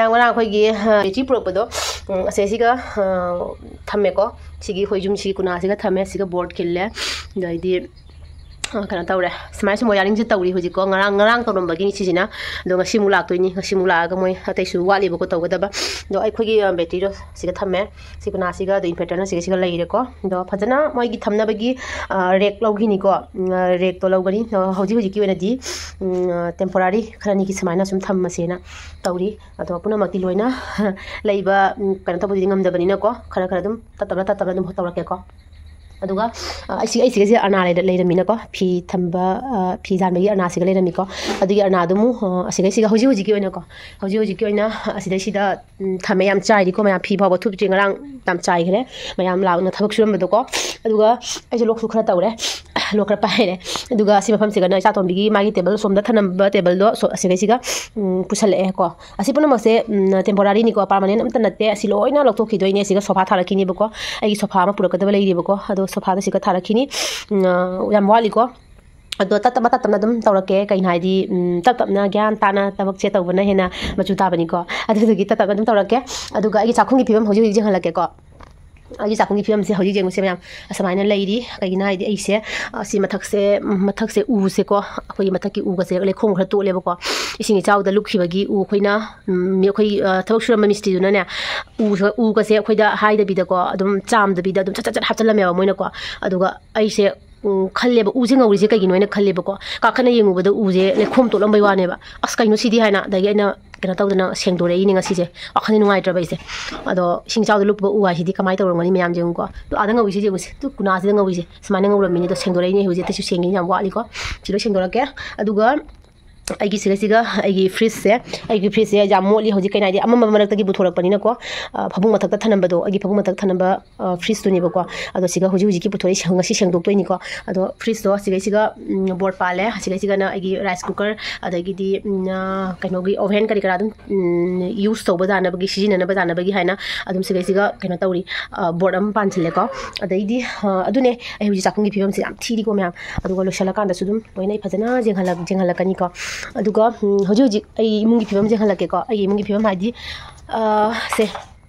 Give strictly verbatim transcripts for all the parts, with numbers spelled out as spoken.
ꯉꯔꯥꯡ ꯑꯩꯈꯣꯏꯒꯤ ꯕꯦꯇ꯭ꯔꯤ ꯄꯨꯔꯛꯄꯗꯣ, ꯎꯝ, ꯑꯁꯤꯁꯤꯒ ꯊꯝꯃꯦꯀꯣ꯫ ꯁꯤꯒꯤ ꯑꯩꯈꯣꯏ ꯌꯨꯝꯁꯤꯒꯤ ꯀꯨꯅꯥꯁꯤꯒ ꯊꯝꯃꯦ꯫ ꯁꯤꯒ ꯕꯣꯔꯗ ꯈꯤꯜꯂꯦ꯫ ꯑꯗꯩꯗꯤ ꯀꯩꯅꯣ ꯇꯧꯔꯦ, ꯁꯨꯃꯥꯏꯅ ꯁꯨꯝ ꯋꯥꯌꯥꯔꯤꯡꯁꯦ ꯇꯧꯔꯤ ꯍꯧꯖꯤꯛꯀꯣ꯫ ꯉꯔꯥꯡ ꯉꯔꯥꯡ ꯇꯧꯔꯝꯕꯒꯤꯅꯤ ꯁꯤꯁꯤꯅ꯫ ꯑꯗꯣ ꯉꯁꯤꯃꯨꯛ ꯂꯥꯛꯇꯣꯏꯅꯤ꯫ ꯉꯁꯤꯃꯨꯛ ꯂꯥꯛꯑꯒ ꯃꯣꯏ ꯑꯇꯩꯁꯨ ꯋꯥꯠꯂꯤꯕꯀꯣ ꯇꯧꯒꯗꯕ꯫ ꯑꯗꯣ ꯑꯩꯈꯣꯏꯒꯤ ꯕꯦꯇ꯭ꯔꯤꯗꯣ ꯁꯤꯒ ꯊꯝꯃꯦ꯫ ꯁꯤ ꯀꯨꯅꯥꯁꯤꯒ ꯑꯗꯣ ꯏꯟꯚꯔꯇꯔꯅ ꯁꯤꯒ ꯁꯤꯒ ꯂꯩꯔꯦꯀꯣ꯫ ꯑꯗꯣ ꯐꯖꯅ ꯃꯣꯏꯒꯤ ꯊꯝꯅꯕꯒꯤ ꯔꯦꯛ ꯂꯧꯈꯤꯅꯤꯀꯣ꯫ ꯔꯦꯛꯇꯣ ꯂꯧꯒꯅꯤ꯫ ꯑꯗꯣ ꯍꯧꯖꯤꯛ ꯍꯧꯖꯤꯛꯀꯤ ꯑꯣꯏꯅꯗꯤ ꯇꯦꯝꯄꯣꯔꯥꯔꯤ ꯈꯔꯅꯤꯒꯤ ꯁꯨꯃꯥꯏꯅ ꯁꯨꯝ ꯊꯝꯃꯁꯦꯅ ꯇꯧꯔꯤ꯫ ꯑꯗꯣ ꯄꯨꯝꯅꯃꯛꯇꯤ ꯂꯣꯏꯅ ꯂꯩꯕ, ꯀꯩꯅꯣ ꯇꯧꯕꯗꯤ ꯉꯝꯗꯕꯅꯤꯅꯀꯣ, ꯈꯔ ꯈꯔ ꯑꯗꯨꯝ ꯇꯞ ꯇꯞꯅ ꯇꯞ ꯇꯞꯅ ꯑꯗꯨꯝ ꯇꯧꯔꯛꯀꯦꯀꯣ꯫ ꯑꯗꯨꯒ ꯑꯩꯁꯤ ꯑꯩꯁꯤꯒꯁꯦ ꯑꯔꯅꯥ ꯂꯩꯔꯝꯃꯤꯅꯀꯣ꯫ ꯐꯤ ꯊꯝꯕ, ꯐꯤ ꯌꯥꯟꯕꯒꯤ ꯑꯔꯅꯥꯁꯤꯒ ꯂꯩꯔꯝꯃꯤꯀꯣ꯫ ꯑꯗꯨꯒꯤ ꯑꯔꯅꯥꯗꯨ ꯑꯃꯨꯛ ꯑꯁꯤꯒꯩꯁꯤꯒ ꯍꯧꯖꯤꯛ ꯍꯧꯖꯤꯛꯀꯤ ꯑꯣꯏꯅꯀꯣ, ꯍꯧꯖꯤꯛ ꯍꯧꯖꯤꯛꯀꯤ ꯑꯣꯏꯅ ꯑꯁꯤꯗꯩꯁꯤꯗ ꯊꯝꯃꯦ꯫ ꯌꯥꯝ ꯆꯥꯏꯔꯤꯀꯣ ꯃꯌꯥꯝ꯫ ꯐꯤ ꯐꯥꯎꯕ ꯊꯨꯞꯇ꯭ꯔꯤ꯫ ꯉꯔꯥꯡ ꯌꯥꯝ ꯆꯥꯏꯈ꯭ꯔꯦ꯫ ꯃꯌꯥꯝ ꯂꯥꯛꯅ ꯊꯕꯛ ꯁꯨꯔꯝꯕꯗꯣꯀꯣ꯫ ꯑꯗꯨꯒ ꯑꯩꯁꯦ ꯂꯣꯛꯁꯨ ꯈꯔ ꯇꯧꯔꯦ꯫ ꯂꯣꯛ ꯈꯔ ꯄꯥꯏꯔꯦ꯫ ꯑꯗꯨꯒ ꯁꯤ ꯃꯐꯝꯁꯤꯒꯅ ꯏꯆꯥꯇꯣꯝꯕꯤꯒꯤ ꯃꯥꯒꯤ ꯇꯦꯕꯜ ꯁꯣꯝꯗ ꯊꯝꯅꯕ ꯇꯦꯕꯜꯗꯣ ꯑꯁꯤꯒꯩꯁꯤꯒ ꯄꯨꯁꯜꯂꯛꯑꯦꯀꯣ꯫ ꯑꯁꯤ ꯄꯨꯝꯅꯃꯛꯁꯦ ꯇꯦꯝꯄꯣꯔꯥꯔꯤꯅꯤꯀꯣ, ꯄꯥꯔꯃꯥꯅꯦꯟ ꯑꯝꯇ ꯅꯠꯇꯦ꯫ ꯑꯁꯤ ꯂꯣꯏꯅ ꯂꯧꯊꯣꯛꯈꯤꯗꯣꯏꯅꯦ꯫ ꯑꯁꯤꯒ ꯁꯣꯐꯥ ꯊꯥꯔꯛꯈꯤꯅꯦꯕꯀꯣ꯫ ꯑꯩꯒꯤ ꯁꯣꯐꯥ ꯑꯃ ꯄꯨꯔꯛꯀꯗꯕ ꯂꯩꯔꯤꯕꯀꯣ꯫ ꯑꯗꯣ ꯁꯣꯐꯥꯗꯣ ꯁꯤꯒ ꯊꯥꯔꯛꯈꯤꯅꯤ꯫ ꯌꯥꯝ ꯋꯥꯠꯂꯤꯀꯣ꯫ ꯑꯗꯣ ꯇꯞ ꯇꯞꯅ ꯇꯞ ꯇꯞꯅ ꯑꯗꯨꯝ ꯇꯧꯔꯛꯀꯦ꯫ ꯀꯩꯅꯣ ꯍꯥꯏꯗꯤ, ꯇꯞ ꯇꯞꯅ ꯒ꯭ꯌꯥꯟ ꯇꯥꯅ ꯊꯕꯛꯁꯦ ꯇꯧꯕꯅ ꯍꯦꯟꯅ ꯃꯆꯨ ꯇꯥꯕꯅꯤꯀꯣ꯫ ꯑꯗꯨꯗꯨꯒꯤ ꯇꯞ ꯇꯞꯅ ꯑꯗꯨꯝ ꯇꯧꯔꯛꯀꯦ꯫ ꯑꯗꯨꯒ ꯑꯩꯒꯤ ꯆꯥꯛꯈꯨꯝꯒꯤ ꯐꯤꯕꯝ ꯍꯧꯖꯤꯛ ꯍꯧꯖꯤꯛ ꯌꯦꯡꯍꯜꯂꯛꯀꯦꯀꯣ꯫ ꯑꯩꯒꯤ ꯆꯥꯛꯈꯨꯝꯒꯤ ꯐꯤꯕꯝꯁꯦ ꯍꯧꯖꯤꯛ ꯌꯦꯡꯉꯨꯁꯦ ꯃꯌꯥꯝ, ꯑꯁꯨꯃꯥꯏꯅ ꯂꯩꯔꯤ꯫ ꯀꯩꯒꯤꯅꯣ ꯍꯥꯏꯗꯤ ꯑꯩꯁꯦ, ꯑꯁꯤ ꯃꯊꯛꯁꯦ, ꯃꯊꯛꯁꯦ ꯎꯁꯦꯀꯣ, ꯑꯩꯈꯣꯏꯒꯤ ꯃꯊꯛꯀꯤ ꯎꯒꯁꯦ ꯂꯩꯈꯣꯝ ꯈꯔ ꯇꯣꯠꯂꯦꯕꯀꯣ꯫ ꯏꯁꯤꯡ ꯏꯆꯥꯎꯗ ꯂꯨꯞꯈꯤꯕꯒꯤ ꯎ ꯑꯩꯈꯣꯏꯅ, ꯎꯝ, ꯑꯩꯈꯣꯏ, ꯑ, ꯊꯕꯛ ꯁꯨꯔꯝꯕ ꯃꯤꯁꯇ꯭ꯔꯤꯗꯨꯅꯅꯦ, ꯎ-, ꯎꯒꯁꯦ ꯑꯩꯈꯣꯏꯗ ꯍꯥꯏꯗꯕꯤꯗꯀꯣ, ꯑꯗꯨꯝ ꯆꯥꯝꯗꯕꯤꯗ ꯑꯗꯨꯝ ꯆꯠ ꯆꯠ ꯆꯠ ꯍꯥꯞꯆꯜꯂꯝꯃꯦꯕ ꯃꯣꯏꯅꯀꯣ꯫ ꯑꯗꯨꯒ ꯑꯩꯁꯦ, ꯎꯝ, ꯈꯜꯂꯦꯕ, ꯎꯁꯦ ꯉꯧꯔꯤꯁꯦ ꯀꯩꯒꯤꯅꯣ ꯍꯥꯏꯅ ꯈꯜꯂꯦꯕꯀꯣ꯫ ꯀꯥꯈꯠꯅ ꯌꯦꯡꯉꯨꯕꯗ ꯎꯁꯦ ꯂꯩꯈꯣꯝ ꯇꯣꯠꯂꯝꯕꯩ ꯋꯥꯅꯦꯕ꯫ "ꯑꯁ, ꯀꯩꯅꯣ ꯁꯤꯗꯤ?" ꯍꯥꯏꯅ꯫ ꯑꯗꯒꯤ ꯑꯩꯅ ꯀꯩꯅꯣ ꯇꯧꯗꯅ ꯁꯦꯡꯗꯣꯔꯛꯏꯅꯦ ꯉꯁꯤꯁꯦ꯫ ꯋꯥꯈꯜꯗꯤ ꯅꯨꯡꯉꯥꯏꯇ꯭ꯔꯕ ꯑꯩꯁꯦ꯫ ꯑꯗꯣ ꯏꯁꯤꯡ ꯏꯆꯥꯎꯗ ꯂꯨꯞꯄ ꯎ ꯍꯥꯏꯁꯤꯗꯤ ꯀꯃꯥꯏꯅ ꯇꯧꯔꯝꯒꯅꯤ ꯃꯌꯥꯝ ꯌꯦꯡꯉꯨꯀꯣ꯫ ꯑꯗꯣ ꯑꯥꯗ ꯉꯧꯔꯤꯁꯦ ꯌꯦꯡꯉꯨꯁꯦ꯫ ꯇꯨ ꯀꯨꯅꯥꯁꯤꯗ ꯉꯧꯔꯤꯁꯦ꯫ ꯁꯨꯃꯥꯏꯅ ꯉꯧꯔꯝꯃꯤꯅꯦ꯫ ꯑꯗꯣ ꯁꯦꯡꯗꯣꯔꯛꯏꯅꯦ ꯍꯧꯖꯤꯛ꯫ ꯑꯇꯩꯁꯨ ꯁꯦꯡꯒꯤꯅꯤ, ꯌꯥꯝ ꯋꯥꯠꯂꯤꯀꯣ꯫ ꯁꯤ ꯂꯣꯏ ꯁꯦꯡꯗꯣꯔꯛꯀꯦ꯫ ꯑꯗꯨꯒ ꯑꯩꯒꯤ ꯁꯤꯒ ꯁꯤꯒ ꯑꯩꯒꯤ ꯐ꯭ꯔꯤꯖꯁꯦ, ꯑꯩꯒꯤ ꯐ꯭ꯔꯤꯖꯁꯦ ꯌꯥꯝ ꯃꯣꯠꯂꯤ ꯍꯧꯖꯤꯛ꯫ ꯀꯩꯅꯣ ꯍꯥꯏꯗꯤ, ꯑꯃꯝꯕ ꯃꯔꯛꯇꯒꯤ ꯄꯨꯊꯣꯔꯛꯄꯅꯤꯅꯀꯣ꯫ ꯑ, ꯐꯃꯨꯡ ꯃꯊꯛꯇ ꯊꯅꯝꯕꯗꯣ, ꯑꯩꯒꯤ ꯐꯃꯨꯡ ꯃꯊꯛ ꯊꯅꯝꯕ, ꯑ, ꯐ꯭ꯔꯤꯖꯇꯨꯅꯦꯕꯀꯣ꯫ ꯑꯗꯣ ꯁꯤꯒ ꯍꯧꯖꯤꯛ ꯍꯧꯖꯤꯛꯀꯤ ꯄꯨꯊꯣꯔꯛꯏꯁꯦ ꯉꯁꯤ ꯁꯦꯡꯗꯣꯛꯇꯣꯏꯅꯤꯀꯣ꯫ ꯑꯗꯣ ꯐ꯭ꯔꯤꯖꯇꯣ ꯁꯤꯒꯩꯁꯤꯒ, ꯎꯝ, ꯕꯣꯔꯗ ꯄꯥꯜꯂꯦ꯫ ꯁꯤꯒꯩꯁꯤꯒꯅ ꯑꯩꯒꯤ ꯔꯥꯏꯁ ꯀꯨꯀꯔ, ꯑꯗꯒꯤꯗꯤ, ꯎꯝ, ꯑ, ꯀꯩꯅꯣꯒꯤ ꯑꯣꯚꯦꯟ ꯀꯔꯤ ꯀꯔꯥ ꯑꯗꯨꯝ, ꯎꯝ, ꯌꯨꯁ ꯇꯧꯕ ꯌꯥꯅꯕꯒꯤ, ꯁꯤꯖꯤꯟꯅꯅꯕ ꯌꯥꯅꯕꯒꯤ ꯍꯥꯏꯅ ꯑꯗꯨꯝ ꯁꯤꯒꯩꯁꯤꯒ ꯀꯩꯅꯣ ꯇꯧꯔꯤ, ꯑ, ꯕꯣꯔꯗ ꯑꯃ ꯄꯥꯟꯁꯤꯜꯂꯦꯀꯣ꯫ ꯑꯗꯩꯗꯤ, ꯑ, ꯑꯗꯨꯅꯦ ꯑꯩ ꯍꯧꯖꯤꯛ ꯆꯥꯛꯈꯨꯝꯒꯤ ꯐꯤꯕꯝꯁꯦ ꯌꯥꯝ ꯊꯤꯔꯤꯀꯣ ꯃꯌꯥꯝ꯫ ꯑꯗꯨꯒ ꯂꯣꯏꯁꯤꯜꯂꯀꯥꯟꯗꯁꯨ ꯑꯗꯨꯝ ꯂꯣꯏꯅ ꯑꯩ ꯐꯖꯅ ꯌꯦꯡꯍꯜꯂꯛ-, ꯌꯦꯡꯍꯜꯂꯛꯀꯅꯤꯀꯣ꯫ ꯑꯗꯨꯒ ꯎꯝ, ꯍꯧꯖꯤꯛ ꯍꯧꯖꯤꯛ ꯑꯩ ꯏꯃꯨꯡꯒꯤ ꯐꯤꯕꯝꯁꯦ ꯍꯜꯂꯛꯀꯦꯀꯣ꯫ ꯑꯩꯒꯤ ꯏꯃꯨꯡꯒꯤ ꯐꯤꯕꯝ ꯍꯥꯏꯗꯤ, ꯑ, ꯁꯦ,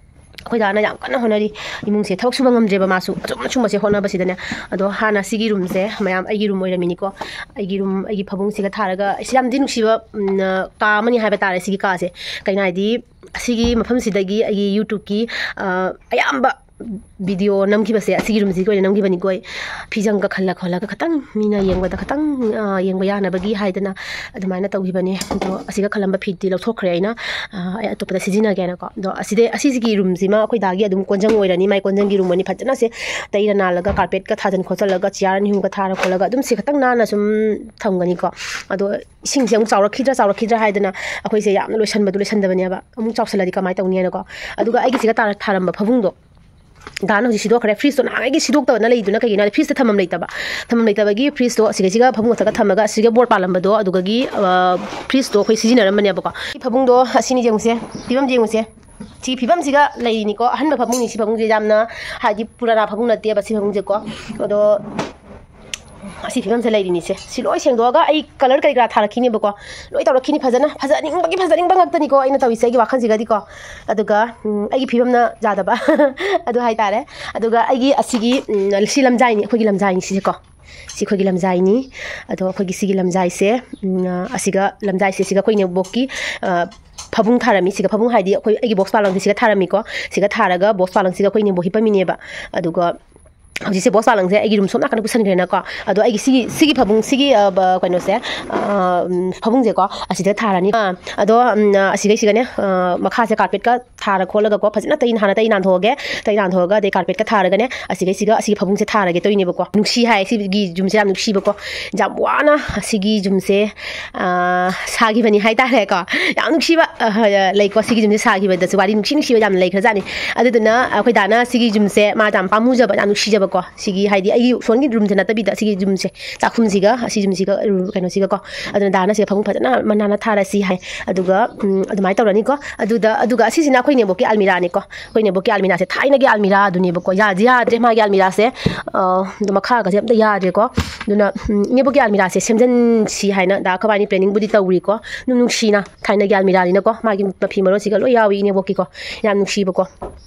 ꯑꯩꯈꯣꯏ ꯗꯥꯅ ꯌꯥꯝ ꯀꯟꯅ ꯍꯣꯠꯅꯔꯤ꯫ ꯏꯃꯨꯡꯁꯦ ꯊꯕꯛ ꯁꯨꯕ ꯉꯝꯗ꯭ꯔꯦꯕ ꯃꯥꯁꯨ, ꯑꯆꯨꯝ ꯑꯆꯨꯝꯕꯁꯦ ꯍꯣꯠꯅꯕꯁꯤꯗꯅꯦ꯫ ꯑꯗꯣ ꯍꯥꯟꯅ ꯁꯤꯒꯤ ꯔꯨꯝꯁꯦ ꯃꯌꯥꯝ ꯑꯩꯒꯤ ꯔꯨꯝ ꯑꯣꯏꯔꯝꯃꯤꯅꯤꯀꯣ꯫ ꯑꯩꯒꯤ ꯔꯨꯝ, ꯑꯩꯒꯤ ꯐꯃꯨꯡꯁꯤꯒ ꯊꯥꯔꯒ, ꯁꯤ ꯌꯥꯝꯗꯤ ꯅꯨꯡꯁꯤꯕ, ꯎꯝ, ꯀꯥ ꯑꯃꯅꯤ ꯍꯥꯏꯕ ꯇꯥꯔꯦ ꯁꯤꯒꯤ ꯀꯥꯁꯦ꯫ ꯀꯩꯅꯣ ꯍꯥꯏꯗꯤ, ꯑꯁꯤꯒꯤ ꯃꯐꯝꯁꯤꯗꯒꯤ ꯑꯩꯒꯤ YouTubeꯀꯤ, ꯑ, ꯑꯌꯥꯝꯕ video ꯅꯝꯈꯤꯕꯁꯦ ꯑꯁꯤꯒꯤ ꯔꯨꯝꯁꯤꯒꯤ ꯑꯣꯏꯅ ꯅꯝꯈꯤꯕꯅꯤꯀꯣ꯫ ꯑꯩ ꯐꯤꯖꯪꯒ ꯈꯜꯂ ꯈꯣꯠꯂꯒ ꯈꯇꯪ ꯃꯤꯅ ꯌꯦꯡꯕꯗ ꯈꯇꯪ, ꯑ, ꯌꯦꯡꯕ ꯌꯥꯅꯕꯒꯤ ꯍꯥꯏꯗꯅ ꯑꯗꯨꯃꯥꯏꯅ ꯇꯧꯈꯤꯕꯅꯦ꯫ ꯑꯗꯣ ꯑꯁꯤꯒ ꯈꯜꯂꯝꯕ ꯐꯤꯗꯤ ꯂꯧꯊꯣꯛꯈ꯭ꯔꯦ ꯑꯩꯅ, ꯑ, ꯑꯩ ꯑꯇꯣꯞꯄꯗ ꯁꯤꯖꯤꯟꯅꯒꯦꯅꯀꯣ꯫ ꯑꯗꯣ ꯑꯁꯤꯗꯩ, ꯑꯁꯤꯁꯤꯒꯤ ꯔꯨꯝꯁꯤꯃ ꯑꯩꯈꯣꯏ ꯗꯥꯒꯤ ꯑꯗꯨꯝ ꯀꯣꯟꯖꯪ ꯑꯣꯏꯔꯅꯤ, ꯃꯥꯏ ꯀꯣꯟꯖꯪꯒꯤ ꯔꯨꯝ ꯑꯣꯏꯅꯤ꯫ ꯐꯖꯅ ꯁꯦ ꯇꯩꯔ ꯅꯥꯜꯂꯒ carpetꯀ ꯊꯥꯖꯟ ꯈꯣꯠꯆꯜꯂꯒ chair ꯑꯅꯤ ꯑꯍꯨꯝꯒ ꯊꯥꯔ ꯈꯣꯠꯂꯒ ꯑꯗꯨꯝ ꯁꯤ ꯈꯇꯪ ꯅꯥꯟꯅ ꯁꯨꯝ ꯊꯝꯒꯅꯤꯀꯣ꯫ ꯑꯗꯣ ꯏꯁꯤꯡꯁꯦ ꯑꯃꯨꯛ ꯆꯥꯎꯔꯛꯈꯤꯗ꯭ꯔꯥ ꯆꯥꯎꯔꯛꯈꯤꯗ꯭ꯔꯥ ꯍꯥꯏꯗꯅ ꯑꯩꯈꯣꯏꯁꯦ ꯌꯥꯝꯅ ꯂꯣꯏꯁꯟꯕꯗꯣ ꯂꯣꯏꯁꯟꯗꯕꯅꯦꯕ꯫ ꯑꯃꯨꯛ ꯆꯥꯎꯁꯜꯂꯗꯤ ꯀꯃꯥꯏꯅ ꯇꯧꯅꯤ ꯍꯥꯏꯅꯀꯣ꯫ ꯑꯗꯨꯒ ꯑꯩꯒꯤ ꯁꯤꯒ ꯇꯥꯔ-, ꯊꯥꯔꯝꯕ ꯐꯃꯨꯡꯗꯣ ꯗꯥꯅ ꯍꯧꯖꯤꯛ ꯁꯤꯗꯣꯛꯈ꯭ꯔꯦ꯫ Fridgeꯇꯣ ꯅꯍꯥꯟꯉꯩꯒꯤ ꯁꯤꯗꯣꯛꯇꯕꯅ ꯂꯩꯗꯨꯅ ꯀꯩꯒꯤꯅꯣ ꯍꯥꯏꯗꯤ, fridgeꯇ ꯊꯝꯐꯝ ꯂꯩꯇꯕ꯫ ꯊꯝꯐꯝ ꯂꯩꯇꯕꯒꯤ fridgeꯇꯣ ꯑꯁꯤꯒꯩꯁꯤꯒ ꯐꯃꯨꯡ ꯃꯊꯛꯇ ꯊꯝꯃꯒ ꯑꯁꯤꯒ board ꯄꯥꯜꯂꯝꯕꯗꯣ ꯑꯗꯨꯗꯒꯤ, ꯑ, fridgeꯇꯣ ꯑꯩꯈꯣꯏ ꯁꯤꯖꯤꯟꯅꯔꯝꯕꯅꯦꯕꯀꯣ꯫ ꯁꯤ ꯐꯃꯨꯡꯗꯣ ꯑꯁꯤꯅꯤ ꯌꯦꯡꯉꯨꯁꯦ, ꯐꯤꯕꯝꯁꯦ ꯌꯦꯡꯉꯨꯁꯦ꯫ ꯁꯤ ꯐꯤꯕꯝꯁꯤꯒ ꯂꯩꯔꯤꯅꯤꯀꯣ꯫ ꯑꯍꯟꯕ ꯐꯃꯨꯡꯅꯤ ꯁꯤ ꯐꯃꯨꯡꯁꯦ, ꯌꯥꯝꯅ ꯍꯥꯏꯗꯤ ꯄꯨꯔꯥꯅꯥ ꯐꯃꯨꯡ ꯅꯠꯇꯦꯕ ꯁꯤ ꯐꯃꯨꯡꯁꯦꯀꯣ꯫ ꯑꯗꯣ ꯑꯁꯤ ꯐꯤꯕꯝꯁꯦ ꯂꯩꯔꯤꯅꯤꯁꯦ꯫ ꯁꯤ ꯂꯣꯏ ꯁꯦꯡꯗꯣꯛꯑꯒ ꯑꯩ colour ꯀꯔꯤ ꯀꯔꯥ ꯊꯥꯔꯛꯈꯤꯅꯦꯕꯀꯣ꯫ ꯂꯣꯏ ꯇꯧꯔꯛꯈꯤꯅꯤ ꯐꯖꯅ꯫ ꯐꯖꯅꯤꯡꯕꯒꯤ ꯐꯖꯅꯤꯡꯕ ꯉꯥꯛꯇꯅꯤꯀꯣ ꯑꯩꯅ ꯇꯧꯔꯤꯁꯦ ꯑꯩꯒꯤ ꯋꯥꯈꯜꯁꯤꯒꯗꯤꯀꯣ꯫ ꯑꯗꯨꯒ, ꯎꯝ, ꯑꯩꯒꯤ ꯐꯤꯕꯝꯅ ꯌꯥꯗꯕ ꯑꯗꯨ ꯍꯥꯏꯇꯥꯔꯦ꯫ ꯑꯗꯨꯒ ꯑꯩꯒꯤ ꯑꯁꯤꯒꯤ, ꯎꯝ, ꯁꯤ ꯂꯝꯖꯥꯏꯅꯤ, ꯑꯩꯈꯣꯏꯒꯤ ꯂꯝꯖꯥꯏꯅꯤ ꯁꯤꯁꯦꯀꯣ꯫ ꯁꯤ ꯑꯩꯈꯣꯏꯒꯤ ꯂꯝꯖꯥꯏꯅꯤ꯫ ꯑꯗꯣ ꯑꯩꯈꯣꯏꯒꯤ ꯁꯤꯒꯤ ꯂꯝꯖꯥꯏꯁꯦ, ꯎꯝ, ꯑꯁꯤꯒ ꯂꯝꯖꯥꯏꯁꯦ ꯁꯤꯒ ꯑꯩꯈꯣꯏ ꯏꯅꯦꯝꯕꯣꯛꯀꯤ, ꯑ, ꯐꯃꯨꯡ ꯊꯥꯔꯝꯃꯤ꯫ ꯁꯤꯒ ꯐꯃꯨꯡ ꯍꯥꯏꯗꯤ ꯑꯩꯈꯣꯏ, ꯑꯩꯒꯤ box ꯄꯥꯂꯪꯁꯦ ꯁꯤꯒ ꯊꯥꯔꯝꯃꯤꯀꯣ꯫ ꯁꯤꯒ ꯊꯥꯔꯒ box ꯄꯥꯂꯪꯁꯤꯒ ꯑꯩꯈꯣꯏ ꯏꯅꯦꯝꯕꯣꯛ ꯍꯤꯞꯄꯝꯃꯤꯅꯦꯕ꯫ ꯑꯗꯨꯒ ꯍꯧꯖꯤꯛꯁꯦ box ꯄꯥꯂꯪꯁꯦ ꯑꯩꯒꯤ room ꯁꯣꯝ ꯅꯥꯀꯟꯗ ꯄꯨꯁꯟꯈ꯭ꯔꯦꯅꯀꯣ꯫ ꯑꯗꯣ ꯑꯩꯒꯤ ꯁꯤꯒꯤ, ꯁꯤꯒꯤ ꯐꯃꯨꯡ, ꯁꯤꯒꯤ, ꯑ, ꯕ-, ꯀꯩꯅꯣꯁꯦ, ꯑ, ꯎꯝ, ꯐꯃꯨꯡꯁꯦꯀꯣ, ꯑꯁꯤꯗ ꯊꯥꯔꯅꯤ꯫ ꯑ, ꯑꯗꯣ, ꯎꯝ, ꯑ, ꯑꯁꯤꯒꯩꯁꯤꯒꯅꯦ, ꯑ, ꯃꯈꯥꯁꯦ carpetꯀ ꯊꯥꯔ ꯈꯣꯠꯂꯒꯀꯣ, ꯐꯖꯅ ꯇꯩ, ꯍꯥꯟꯅ ꯇꯩ ꯅꯥꯟꯊꯣꯛꯑꯒꯦ꯫ ꯇꯩ ꯅꯥꯟꯊꯣꯛꯑꯒ ꯑꯗꯩ carpetꯀ ꯊꯥꯔꯒꯅꯦ, ꯑꯁꯤꯒꯩꯁꯤꯒ ꯑꯁꯤꯒꯤ ꯐꯃꯨꯡꯁꯦ ꯊꯥꯔꯒꯦ ꯇꯧꯔꯤꯅꯦꯕꯀꯣ꯫ ꯅꯨꯡꯁꯤ ꯍꯥꯏ, ꯁꯤꯒꯤ ꯌꯨꯝꯁꯦ ꯌꯥꯝ ꯅꯨꯡꯁꯤꯕꯀꯣ꯫ ꯌꯥꯝ ꯋꯥꯅ ꯑꯁꯤꯒꯤ ꯌꯨꯝꯁꯦ, ꯑ, ꯁꯥꯈꯤꯕꯅꯤ ꯍꯥꯏꯇꯥꯔꯦꯀꯣ꯫ ꯌꯥꯝ ꯅꯨꯡꯁꯤꯕ, ꯑ, ꯂꯩꯀꯣ, ꯁꯤꯒꯤ ꯌꯨꯝꯁꯦ ꯁꯥꯈꯤꯕꯗꯁꯨ ꯋꯥꯔꯤ ꯅꯨꯡꯁꯤ ꯅꯨꯡꯁꯤꯕ ꯌꯥꯝꯅ ꯂꯩꯈ꯭ꯔꯖꯥꯠꯅꯤ꯫ ꯑꯗꯨꯗꯨꯅ ꯑꯩꯈꯣꯏ ꯗꯥꯅ ꯁꯤꯒꯤ ꯌꯨꯝꯁꯦ ꯃꯥ ꯌꯥꯝ ꯄꯥꯝꯃꯨꯖꯕ, ꯌꯥꯝ ꯅꯨꯡꯁꯤꯖꯕ ꯀꯣ, ꯁꯤꯒꯤ ꯍꯥꯏꯗꯤ ꯑꯩꯒꯤ ꯁꯣꯟꯒꯤ ꯔꯨꯝꯁꯦ ꯅꯠꯇꯕꯤꯗ ꯁꯤꯒꯤ ꯔꯨꯝꯁꯦ, ꯆꯥꯛꯈꯨꯝꯁꯤꯒ ꯑꯁꯤ ꯔꯨꯝꯁꯤꯒ, ꯎꯝ, ꯀꯩꯅꯣꯁꯤꯒꯀꯣ, ꯑꯗꯨꯅ ꯗꯥꯅ ꯁꯤꯗ ꯐꯃꯨꯡ ꯐꯖꯅ ꯃꯅꯥꯟꯅ ꯊꯥꯔꯁꯤ ꯍꯥꯏ꯫ ꯑꯗꯨꯒ, ꯎꯝ, ꯑꯗꯨꯃꯥꯏꯅ ꯇꯧꯔꯅꯤꯀꯣ꯫ ꯑꯗꯨꯗ, ꯑꯗꯨꯒ ꯑꯁꯤꯁꯤꯅ ꯑꯩꯈꯣꯏ ꯅꯦꯕꯣꯛꯀꯤ ꯑꯜꯃꯤꯔꯥꯅꯤꯀꯣ꯫ ꯑꯩꯈꯣꯏ ꯅꯦꯕꯣꯛꯀꯤ ꯑꯜꯃꯤꯔꯥꯁꯦ ꯊꯥꯏꯅꯒꯤ ꯑꯜꯃꯤꯔꯥ ꯑꯗꯨꯅꯦꯕꯀꯣ, ꯌꯥꯗꯤ ꯌꯥꯗ꯭ꯔꯦ ꯃꯥꯒꯤ ꯑꯜꯃꯤꯔꯥꯁꯦ꯫ ꯑ, ꯑꯗꯣ ꯃꯈꯥꯒꯁꯦ ꯑꯝꯇ ꯌꯥꯗ꯭ꯔꯦꯀꯣ꯫ ꯑꯗꯨꯅ, ꯎꯝ, ꯏꯅꯦꯕꯣꯛꯀꯤ ꯑꯜꯃꯤꯔꯥꯁꯦ ꯁꯦꯝꯖꯤꯟꯁꯤ ꯍꯥꯏꯅ ꯗꯥ ꯈꯕꯥꯏꯅꯤ ꯄ꯭ꯂꯦꯅꯤꯡꯕꯨꯗꯤ ꯇꯧꯔꯤꯀꯣ꯫ ꯑꯗꯨꯝ ꯅꯨꯡꯁꯤꯅ ꯊꯥꯏꯅꯒꯤ ꯑꯜꯃꯤꯔꯥꯅꯤꯅꯀꯣ, ꯃꯥꯒꯤ ꯃꯐꯤ ꯃꯔꯣꯟꯁꯤꯒ ꯂꯣꯏ ꯌꯥꯎꯏ ꯏꯅꯦꯕꯣꯛꯀꯤꯀꯣ꯫ ꯌꯥꯝ ꯅꯨꯡꯁꯤꯕꯀꯣ꯫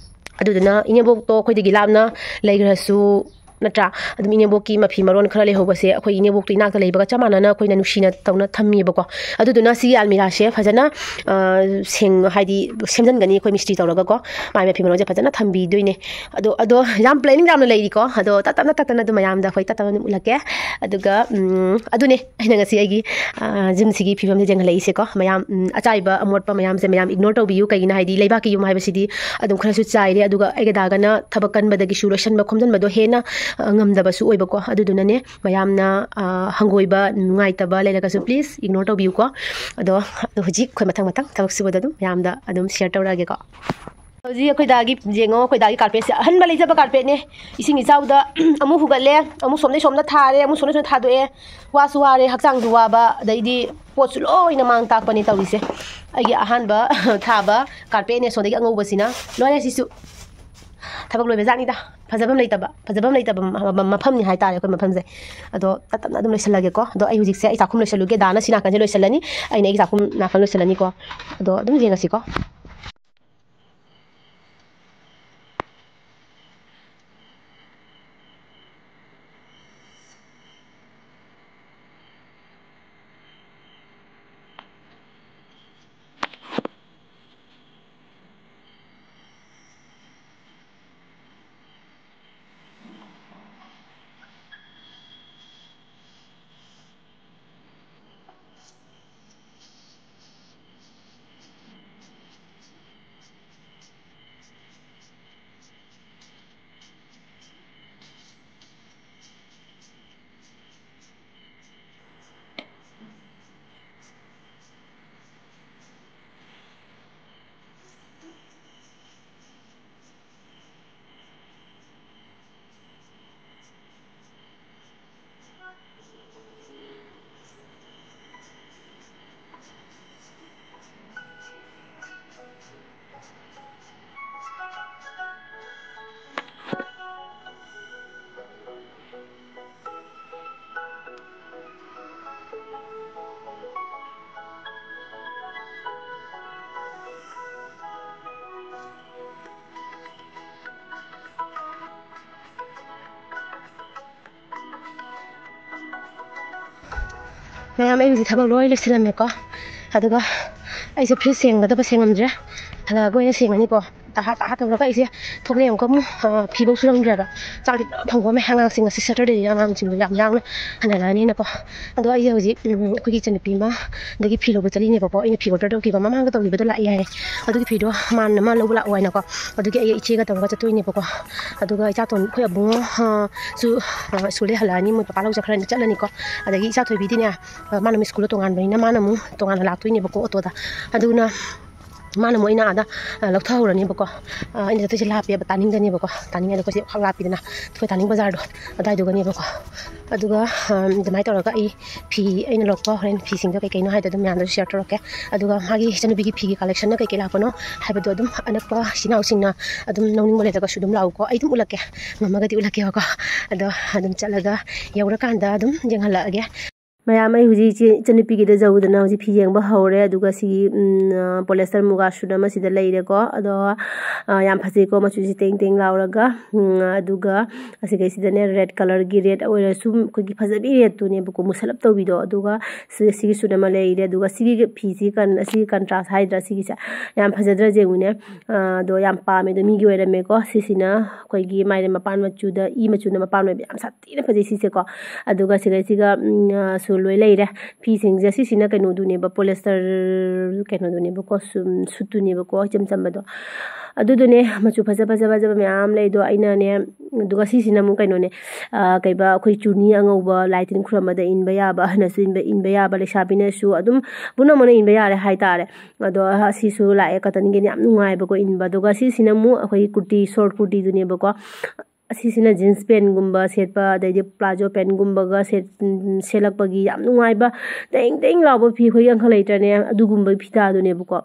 ꯑꯗꯨꯗꯨꯅ ꯏꯅꯦꯕꯣꯛꯇꯣ ꯑꯩꯈꯣꯏꯗꯒꯤ ꯂꯥꯞꯅ ꯂꯩꯈ꯭ꯔꯁꯨ, ꯅꯠꯇ꯭ꯔꯥ? ꯑꯗꯨꯝ ꯏꯅꯦꯕꯣꯛꯀꯤ ꯃꯐꯤ ꯃꯔꯣꯟ ꯈꯔ ꯂꯩꯍꯧꯕꯁꯦ ꯑꯩꯈꯣꯏ ꯏꯅꯦꯕꯣꯛꯇꯣ ꯏꯅꯥꯛꯇ ꯂꯩꯕꯒ ꯆꯞ ꯃꯥꯟꯅꯅ ꯑꯩꯈꯣꯏꯅ ꯅꯨꯡꯁꯤꯅ ꯇꯧꯅ ꯊꯝꯃꯤꯕꯀꯣ꯫ ꯑꯗꯨꯗꯨꯅ ꯁꯤꯒꯤ ꯑꯜꯃꯤꯔꯥꯁꯦ ꯐꯖꯅ, ꯑ, ꯁꯦꯡ-, ꯍꯥꯏꯗꯤ ꯁꯦꯝꯖꯤꯟꯒꯅꯤ ꯑꯩꯈꯣꯏ ꯃꯤꯁꯇ꯭ꯔꯤ ꯇꯧꯔꯒꯀꯣ꯫ ꯃꯥꯏ ꯃꯐꯤ ꯃꯔꯣꯟꯁꯦ ꯐꯖꯅ ꯊꯝꯕꯤꯗꯣꯏꯅꯦ꯫ ꯑꯗꯣ, ꯑꯗꯣ ꯌꯥꯝ ꯄ꯭ꯂꯦꯅꯤꯡ ꯌꯥꯝꯅ ꯂꯩꯔꯤꯀꯣ꯫ ꯑꯗꯣ ꯇꯞ ꯇꯞꯅ, ꯇꯞ ꯇꯞꯅ ꯑꯗꯨꯝ ꯃꯌꯥꯝꯗ ꯑꯩꯈꯣꯏ ꯇꯞ ꯇꯞꯅ ꯑꯗꯨꯝ ꯎꯠꯂꯛꯀꯦ꯫ ꯑꯗꯨꯒ, ꯎꯝ, ꯑꯗꯨꯅꯦ ꯑꯩꯅ ꯉꯁꯤ ꯑꯩꯒꯤ, ꯑ, ꯌꯨꯝꯁꯤꯒꯤ ꯐꯤꯕꯝꯁꯦ ꯌꯦꯡꯍꯜꯂꯛꯏꯁꯦꯀꯣ꯫ ꯃꯌꯥꯝ, ꯎꯝ, ꯑꯆꯥꯏꯕ ꯑꯃꯣꯠꯄ ꯃꯌꯥꯝꯁꯦ ꯃꯌꯥꯝ ꯏꯒꯅꯣꯔ ꯇꯧꯕꯤꯌꯨ꯫ ꯀꯩꯒꯤꯅꯣ ꯍꯥꯏꯗꯤ ꯂꯩꯕꯥꯛꯀꯤ ꯌꯨꯝ ꯍꯥꯏꯕꯁꯤꯗꯤ ꯑꯗꯨꯝ ꯈꯔꯁꯨ ꯆꯥꯏꯔꯦ꯫ ꯑꯗꯨꯒ ꯑꯩꯒ ꯗꯥꯒꯅ ꯊꯕꯛ ꯀꯟꯕꯗꯒꯤꯁꯨ ꯂꯣꯏꯁꯟꯕ ꯈꯣꯝꯖꯟꯕꯗꯣ ꯍꯦꯟꯅ, ꯑ, ꯉꯝꯗꯕꯁꯨ ꯑꯣꯏꯕꯀꯣ꯫ ꯑꯗꯨꯗꯨꯅꯅꯦ ꯃꯌꯥꯝꯅ, ꯑ, ꯍꯪꯒꯣꯏꯕ, ꯅꯨꯡꯉꯥꯏꯇꯕ ꯂꯩꯔꯒꯁꯨ please ꯏꯒꯅꯣꯔ ꯇꯧꯕꯤꯌꯨꯀꯣ꯫ ꯑꯗꯣ, ꯑꯗꯣ ꯍꯧꯖꯤꯛ ꯑꯩꯈꯣꯏ ꯃꯊꯪ ꯃꯊꯪ ꯊꯕꯛ ꯁꯨꯕꯗꯣ ꯑꯗꯨꯝ ꯃꯌꯥꯝꯗ ꯑꯗꯨꯝ ꯁꯤꯌꯔ ꯇꯧꯔꯛꯑꯒꯦꯀꯣ꯫ ꯍꯧꯖꯤꯛ ꯑꯩꯈꯣꯏ ꯗꯥꯒꯤ ꯌꯦꯡꯉꯣ, ꯑꯩꯈꯣꯏ ꯗꯥꯒꯤ ꯀꯥꯔꯄꯦꯠꯁꯦ ꯑꯍꯟꯕ ꯂꯩꯖꯕ ꯀꯥꯔꯄꯦꯠꯅꯦ꯫ ꯏꯁꯤꯡ ꯏꯆꯥꯎꯗ ꯑꯃꯨꯛ ꯍꯨꯒꯠꯂꯦ, ꯑꯃꯨꯛ ꯁꯣꯝꯗꯩ ꯁꯣꯝꯗ ꯊꯥꯔꯦ, ꯑꯃꯨꯛ ꯁꯣꯝꯗꯩ ꯁꯣꯝꯗ ꯊꯥꯗꯣꯛꯑꯦ꯫ ꯋꯥꯁꯨ ꯋꯥꯔꯦ, ꯍꯛꯆꯥꯡꯁꯨ ꯋꯥꯕ, ꯑꯗꯩꯗꯤ ꯄꯣꯠꯁꯨ ꯂꯣꯏꯅ ꯃꯥꯡ ꯇꯥꯛꯄꯅꯦ ꯇꯧꯔꯤꯁꯦ꯫ ꯑꯩꯒꯤ ꯑꯍꯥꯟꯕ ꯊꯥꯕ ꯀꯥꯔꯄꯦꯠꯅꯦ, ꯁꯣꯝꯗꯒꯤ ꯑꯉꯧꯕꯁꯤꯅ꯫ ꯂꯣꯏꯔꯦ ꯁꯤꯁꯨ꯫ ꯊꯕꯛ ꯂꯣꯏꯕ ꯖꯥꯠꯅꯤꯗ꯫ ꯐꯖꯕꯝ ꯂꯩꯇꯕ, ꯐꯖꯕꯝ ꯂꯩꯇꯕ ꯃ-, ꯃ-, ꯃꯐꯝꯅꯤ ꯍꯥꯏꯇꯥꯔꯦ ꯑꯩꯈꯣꯏ ꯃꯐꯝꯁꯦ꯫ ꯑꯗꯣ ꯇꯞ ꯇꯞꯅ ꯑꯗꯨꯝ ꯂꯣꯏꯁꯤꯜꯂꯒꯦꯀꯣ꯫ ꯑꯗꯣ ꯑꯩ ꯍꯧꯖꯤꯛꯁꯦ ꯑꯩ ꯆꯥꯛꯈꯨꯝ ꯂꯣꯏꯁꯤꯜꯂꯨꯒꯦ꯫ ꯗꯥꯅ ꯁꯤ ꯅꯥꯀꯟꯁꯦ ꯂꯣꯏꯁꯤꯜꯂꯅꯤ, ꯑꯩꯅ ꯑꯩꯒꯤ ꯆꯥꯛꯈꯨꯝ ꯅꯥꯀꯟ ꯂꯣꯏꯁꯤꯜꯂꯅꯤꯀꯣ꯫ ꯑꯗꯣ ꯑꯗꯨꯝ ꯌꯦꯡꯉꯁꯤꯀꯣ꯫ ꯃꯌꯥꯝ, ꯑꯩ ꯍꯧꯖꯤꯛ ꯊꯕꯛ ꯂꯣꯏ ꯂꯣꯏꯁꯤꯜꯂꯝꯃꯦꯀꯣ꯫ ꯑꯗꯨꯒ ꯑꯩꯁꯦ ꯐ꯭ꯔꯤꯖ ꯁꯦꯡꯒꯗꯕ ꯁꯦꯡꯉꯝꯗ꯭ꯔꯦ꯫ ꯍꯜꯂꯛꯑꯒ ꯑꯣꯏꯅ ꯁꯦꯡꯉꯅꯤꯀꯣ꯫ ꯇꯍꯥ ꯇꯍꯥ ꯇꯧꯔꯒ ꯑꯩꯁꯦ ꯊꯣꯛꯂꯛꯑꯦ ꯑꯃꯨꯛꯀ ꯑꯃꯨꯛ, ꯑ, ꯐꯤꯐꯧ ꯁꯨꯔꯝꯗ꯭ꯔꯦꯕ꯫ ꯆꯥꯛꯇꯤ ꯄꯨꯂꯞ ꯊꯣꯡꯗꯣꯛꯑꯝꯃꯦ꯫ ꯑꯉꯥꯡꯁꯤꯡ ꯉꯁꯤ Saturday ꯅꯤꯅ ꯑꯉꯥꯡꯁꯤꯡꯗꯣ ꯌꯥꯝ ꯌꯥꯡꯅ ꯍꯟꯅꯔꯛꯑꯅꯤꯅꯀꯣ꯫ ꯑꯗꯣ ꯑꯩꯁꯦ ꯍꯧꯖꯤꯛ, ꯎꯝ, ꯑꯩꯈꯣꯏꯒꯤ ꯏꯆꯟꯅꯨꯄꯤ ꯑꯃ, ꯑꯗꯒꯤ ꯐꯤ ꯂꯧꯕ ꯆꯠꯂꯤꯅꯦꯕꯀꯣ꯫ ꯑꯩꯅ ꯐꯤ order ꯇꯧꯈꯤꯕ, ꯃꯃꯥꯡꯗ ꯇꯧꯈꯤꯕꯗꯣ ꯂꯥꯛꯑꯦ ꯍꯥꯏꯌꯦ꯫ ꯑꯗꯨꯒꯤ ꯐꯤꯗꯣ ꯃꯥꯅ ꯑꯃ ꯂꯧꯕ ꯂꯥꯛꯑꯣ ꯍꯥꯏꯅꯀꯣ꯫ ꯑꯗꯨꯒꯤ ꯑꯩ ꯏꯆꯦꯒ ꯇꯧꯔꯒ ꯆꯠꯇꯣꯏꯅꯦꯕꯀꯣ꯫ ꯑꯗꯨꯒ ꯏꯆꯥꯇꯣꯟ, ꯑꯩꯈꯣꯏ ꯑꯕꯨꯡꯉꯣ, ꯑ, ꯁꯨ, ꯑ, ꯁ꯭ꯀꯨꯜꯗꯩ ꯍꯜꯂꯛꯑꯅꯤ, ꯃꯣꯏ ꯄꯄꯥ ꯂꯧ ꯆꯠꯈ꯭ꯔꯅꯤ, ꯆꯠꯂꯅꯤꯀꯣ꯫ ꯑꯗꯒꯤ ꯏꯆꯥꯊꯣꯏꯕꯤꯗꯤꯅꯦ, ꯑ, ꯃꯥꯅ ꯑꯃꯨꯛ ꯁ꯭ꯀꯨꯜꯗ ꯇꯣꯉꯥꯟꯕꯅꯤꯅ ꯃꯥꯅ ꯑꯃꯨꯛ ꯇꯣꯉꯥꯟꯅ ꯂꯥꯛꯇꯣꯏꯅꯦꯕꯀꯣ ꯑꯣꯇꯣꯗ꯫ ꯑꯗꯨꯅ ꯃꯥꯅ ꯑꯃꯨꯛ ꯑꯩꯅ ꯑꯥꯗ, ꯑ, ꯂꯧꯊꯍꯧꯔꯅꯦꯕꯀꯣ꯫ ꯑ, ꯑꯩꯅ ꯆꯠꯇꯣꯏꯁꯦ ꯂꯥꯞꯄꯦꯕ, ꯇꯥꯅꯤꯡꯗꯅꯦꯕꯀꯣ꯫ ꯇꯥꯅꯤꯡꯉꯗꯤ ꯑꯩꯈꯣꯏꯁꯦ ꯈꯛ ꯂꯥꯞꯄꯤꯗꯅ, ꯑꯩꯈꯣꯏ ꯇꯥꯅꯤꯡ ꯕꯖꯥꯔꯗꯣ ꯑꯗꯨꯋꯥꯏꯗꯨꯒꯅꯦꯕꯀꯣ꯫ ꯑꯗꯨꯒ, ꯑ, ꯑꯗꯨꯃꯥꯏꯅ ꯇꯧꯔꯒ ꯑꯩ ꯐꯤ ꯑꯩꯅ ꯂꯧꯔꯛꯄ ꯍꯣꯔꯦꯟ ꯐꯤꯁꯤꯡꯗꯣ ꯀꯩ ꯀꯩꯅꯣ ꯍꯥꯏꯗꯣ ꯑꯗꯨꯝ ꯃꯌꯥꯝꯗꯁꯨ share ꯇꯧꯔꯛꯀꯦ꯫ ꯑꯗꯨꯒ ꯃꯥꯒꯤ ꯏꯆꯟꯅꯨꯄꯤꯒꯤ ꯐꯤꯒꯤ collectionꯅ ꯀꯩ ꯀꯩ ꯂꯥꯛꯄꯅꯣ ꯍꯥꯏꯕꯗꯣ ꯑꯗꯨꯝ ꯑꯅꯛꯄ ꯏꯆꯤꯟ ꯏꯅꯥꯎꯁꯤꯡꯅ ꯑꯗꯨꯝ ꯂꯧꯅꯤꯡꯕ ꯂꯩꯔꯒꯁꯨ ꯑꯗꯨꯝ ꯂꯥꯛꯎꯀꯣ꯫ ꯑꯩ ꯑꯗꯨꯝ ꯎꯠꯂꯛꯀꯦ, ꯉꯝꯃꯒꯗꯤ ꯎꯠꯂꯛꯀꯦꯕꯀꯣ꯫ ꯑꯗꯣ ꯑꯗꯨꯝ ꯆꯠꯂꯒ ꯌꯧꯔꯀꯥꯟꯗ ꯑꯗꯨꯝ ꯌꯦꯡꯍꯜꯂꯛꯑꯒꯦ꯫ ꯃꯌꯥꯝ, ꯑꯩ ꯍꯧꯖꯤꯛ ꯏꯆꯦ, ꯏꯆꯟꯅꯨꯄꯤꯒꯤꯗ ꯌꯧꯗꯅ ꯍꯧꯖꯤꯛ ꯐꯤ ꯌꯦꯡꯕ ꯍꯧꯔꯦ꯫ ꯑꯗꯨꯒ ꯁꯤꯒꯤ, ꯎꯝ, ꯑ, polyester ꯃꯨꯒꯥ suit ꯑꯃ ꯁꯤꯗ ꯂꯩꯔꯦꯀꯣ꯫ ꯑꯗꯣ, ꯑ, ꯌꯥꯝ ꯐꯖꯩꯀꯣ, ꯃꯆꯨꯁꯤ ꯇꯦꯡ ꯇꯦꯡ ꯂꯥꯎꯔꯒ꯫ ꯎꯝ, ꯑꯗꯨꯒ ꯑꯁꯤꯈꯩꯁꯤꯗꯅꯦ red colourꯒꯤ, red ꯑꯣꯏꯔꯁꯨ ꯑꯩꯈꯣꯏꯒꯤ ꯐꯖꯕꯤ redꯇꯨꯅꯦꯕꯀꯣ, ꯃꯨꯁꯜꯂꯞ ꯇꯧꯕꯤꯗꯣ꯫ ꯑꯗꯨꯒ ꯁꯤ-, ꯁꯤꯒꯤ suit ꯑꯃ ꯂꯩꯔꯦ꯫ ꯑꯗꯨꯒ ꯁꯤꯒꯤ ꯐꯤꯁꯤ ꯀꯟ-, ꯑꯁꯤꯒꯤ contrast ꯍꯥꯏꯗ꯭ꯔꯥ, ꯁꯤꯒꯤꯁꯦ ꯌꯥꯝ ꯐꯖꯗ꯭ꯔꯥ ꯌꯦꯡꯉꯨꯅꯦ꯫ ꯑ, ꯑꯗꯣ ꯌꯥꯝ ꯄꯥꯝꯃꯦ꯫ ꯑꯗꯣ ꯃꯤꯒꯤ ꯑꯣꯏꯔꯝꯃꯦꯀꯣ꯫ ꯁꯤꯁꯤꯅ ꯑꯩꯈꯣꯏꯒꯤ ꯃꯥꯏꯔꯦꯟ ꯃꯄꯥꯟ ꯃꯆꯨꯗ, ꯏ ꯃꯆꯨꯅ ꯃꯄꯥꯟ ꯑꯣꯏꯕ, ꯌꯥꯝ ꯁꯥꯊꯤꯅ ꯐꯖꯩ ꯁꯤꯁꯦꯀꯣ꯫ ꯑꯗꯨꯒ ꯁꯤꯒꯩꯁꯤꯒ, ꯎꯝ, ꯑ, ꯁꯨ ꯂꯣꯏ ꯂꯩꯔꯦ꯫ ꯐꯤꯁꯤꯡꯁꯦ ꯁꯤꯁꯤꯅ ꯀꯩꯅꯣꯗꯨꯅꯦꯕ, polyester ꯀꯩꯅꯣꯗꯨꯅꯦꯕꯀꯣ, ꯁꯨ-, suitꯇꯨꯅꯦꯕꯀꯣ, ꯏꯆꯝ ꯆꯝꯕꯗꯣ꯫ ꯑꯗꯨꯗꯨꯅꯦ, ꯃꯆꯨ ꯐꯖ ꯐꯖ ꯐꯖꯕ ꯃꯌꯥꯝ ꯂꯩ꯫ ꯑꯗꯣ ꯑꯩꯅꯅꯦ, ꯑꯗꯨꯒ ꯁꯤꯁꯤꯅ ꯑꯃꯨꯛ ꯀꯩꯅꯣꯅꯦ, ꯑ, ꯀꯩꯕ, ꯑꯩꯈꯣꯏ ꯆꯨꯅꯤ ꯑꯉꯧꯕ, ꯂꯥꯏ ꯇꯤꯟ ꯈꯨꯔꯨꯝꯕꯗ ꯏꯟꯕ ꯌꯥꯕ, ꯑꯍꯟꯅꯁꯨ ꯏꯟꯕ, ꯏꯟꯕ ꯌꯥꯕ, ꯂꯩꯁꯥꯕꯤꯅꯁꯨ ꯑꯗꯨꯝ ꯄꯨꯝꯅꯃꯛꯅ ꯏꯟꯕ ꯌꯥꯔꯦ ꯍꯥꯏꯇꯥꯔꯦ꯫ ꯑꯗꯣ ꯑꯁꯤꯁꯨ ꯂꯥꯛꯑꯦ, cottonꯒꯤꯅꯦ, ꯌꯥꯝ ꯅꯨꯡꯉꯥꯏꯕꯀꯣ ꯏꯟꯕ꯫ ꯑꯗꯨꯒ ꯁꯤꯁꯤꯅ ꯑꯃꯨꯛ ꯑꯩꯈꯣꯏꯒꯤ ꯀꯨꯔꯇꯤ, short ꯀꯨꯔꯇꯤꯗꯨꯅꯦꯕꯀꯣ꯫ ꯑꯁꯤꯁꯤꯅ jeans pantꯒꯨꯝꯕ ꯁꯦꯠꯄ, ꯑꯗꯩꯗꯤ palazzo pantꯒꯨꯝꯕꯒ ꯁꯦꯠ-, ꯎꯝ, ꯁꯦꯠꯂꯛꯄꯒꯤ ꯌꯥꯝ ꯅꯨꯡꯉꯥꯏꯕ, ꯇꯦꯡ ꯇꯦꯡ ꯂꯥꯎꯕ ꯐꯤ, ꯑꯩꯈꯣꯏꯒꯤ ꯑꯪꯀ ꯂꯩꯇ꯭ꯔꯅꯦ, ꯑꯗꯨꯒꯨꯝꯕ ꯐꯤꯗꯥꯗꯨꯅꯦꯕꯀꯣ꯫